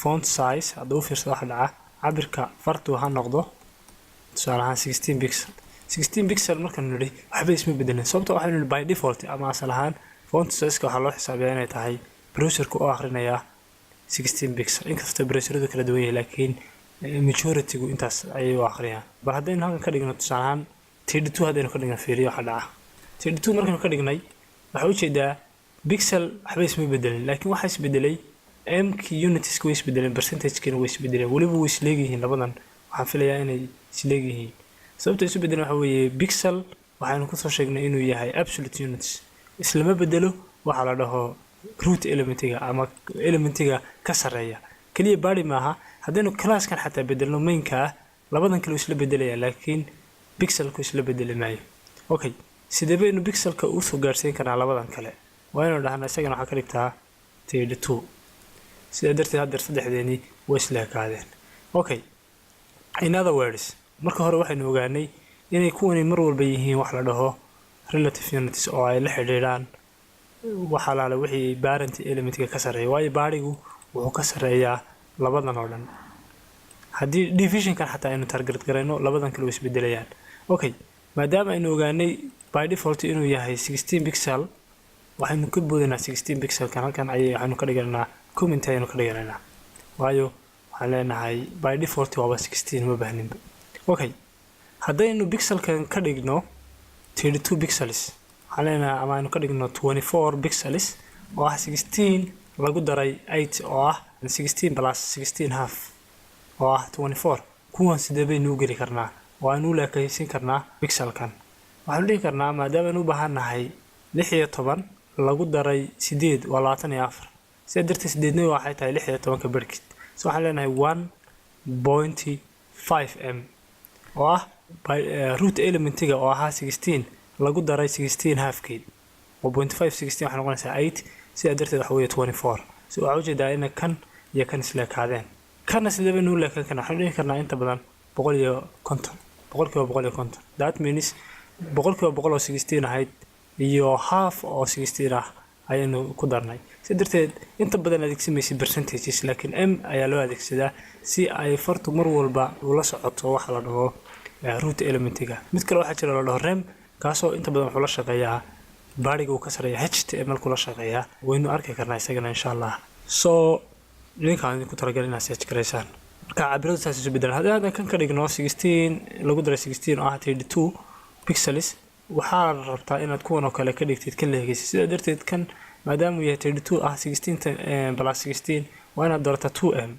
font size. Hadda u fiirsada waxa dhaca. Cabirka fartu ha noqdo tusaale ahaan 16 pixel. 16 pixel markaanu nidhi, waxba isma bedelin, sababto waxaynu nidhi by default ama asal ahaan font sizeka waxaa loo xisaabiyaa inay tahay browserka oo akhrinayaa 16 pixel. Inkastoo browseradu kala duwan yahay, laakiin majoritygu intaas ayay u akhriyaan. Bal haddaynu halkan ka dhigno tusaale ahaan 32, haddaynu ka dhigno, fiiriyo waxa dhaca. 32 markaynu ka dhignay, waxaa ujeedaa pixel waxba isma bedelin, laakiin waxaa isbedelay emkii, unitska way isbedeleen, percentagekina way isbedeleen, weliba way isleegyihiin. Labadan waxaan filayaa inay isleegyihiin. Sababta isu bedeleen waxa weeye pixel waxaynu kusoo sheegnay inuu yahay absolute units, islama bedelo waxaa la dhaho root elementiga ama elementiga ka sarreeya. Keliya body maaha, haddaynu classkan xataa bedelno mainka ah, labadan kale isla bedelaya, laakiin pixelku isla bedeli maayo. Okay, sidee baynu pixelka usoo gaarsiin karnaa labadan kale? Waa inaynu dhahna isagana waxaa ka dhigtaa 32. Sidaa darteed haddeer saddexdeeni way isla ekaadeen. Okay, in other words, marka hore waxaynu ogaanay inay kuwani mar walba yihiin wax la dhaho relative units, oo ay la xidhiidhaan wax alaale wixii parent elementka ka sarreeya, waayo bodygu wuxuu ka sarreeyaa labadan oo dhan. Haddii divisionkan xataa aynu target garayno, labadan kale way isbedelayaan. Okay, maadaama aynu ogaanay by default inuu yahay 16 pixel, waxaynu ka boodanaa 16 pixelkan. Halkan ayay waxaynu ka dhiganaynaa comment ayaynu ka dhiganaynaa, waayo waxaan leenahay by default waaba 16, ma baahninba. Okay, haddaynu pixelkan ka dhigno 32 pixels, waxaan leenahay, ama aynu ka dhigno 24 pixels oo ah 16 lagu daray 8, oo ah 16 plus 16 half, oo ah 24, kuwan sidee baynu u geli karnaa oo aynu u leekaysiin karnaa pixelkan? Waxaanu dhihi karnaa, maadaama aynu u baahan nahay, 16 lagu daray 8 waa 24. Sidaa darteed sideedna waxay tahay 16-ka barhkiid. So waxaan leenahay 1.5 em, oo ah root elementiga oo ahaa 16 lagu daray 16 halfkeed, oo 0.5 16 waxay noqonaysaa 8. Sidaa darteed waxa weeye 24. So waxaa ujeedaa ina kan iyo kan isleekaadeen. Kana sidee baynu u leekan karnaa? Waxaanu dhihi karnaa inta badan 150, 150%. That means 100% oo 16 ahayd iyo half oo 16 ah ayaynu ku darnay. Si darteed inta badan adeegsamaysa percentages, laakiin em ayaa loo adeegsadaa si ay fartu mar walba ula socoto waxa la dhaho root elementiga. Mid kale waxaa jira la dhaho rem, kaasoo inta badan wuxuu la shaqeeyaa bodyga uu ka sareeya, HTML kula shaqeeyaa. Waynu arki karnaa isagana, insha Allah. So ninkaan idinku talagalay inaad search garaysaan. Marka cabiradu saas isu bedelaan. Haddii hadda kan ka dhigno 16 lagu daray 16 oo ah 32 pixels, waxaa rabtaa inaad kuwan oo kale ka dhigtid kan la hegeysa. Sidaa darteed kan maadaama uu yahay 32, ah 16 plus 16, waa inaad doorataa 2 em,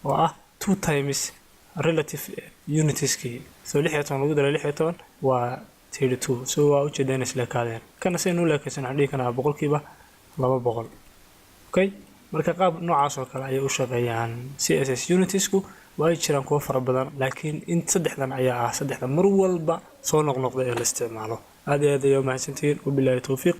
oo ah two times relative unitiskii. So 16 lagu daray 16 waa 32. So waa ujeedaan isleekaadeen. Kana saynu u leekaysan, waxaan dhihi karnaa 200%. Okay, marka qaab noocaas oo kale ayay u shaqeeyaan CSS unitsku. Waa ay jiraan kuwo fara badan, laakiin in saddexdan ayaa ah saddexda mar walba soo noqnoqda ee la isticmaalo. Aad iyo aad ayaa umahadsantihiin. Wabilaahi towfiiq.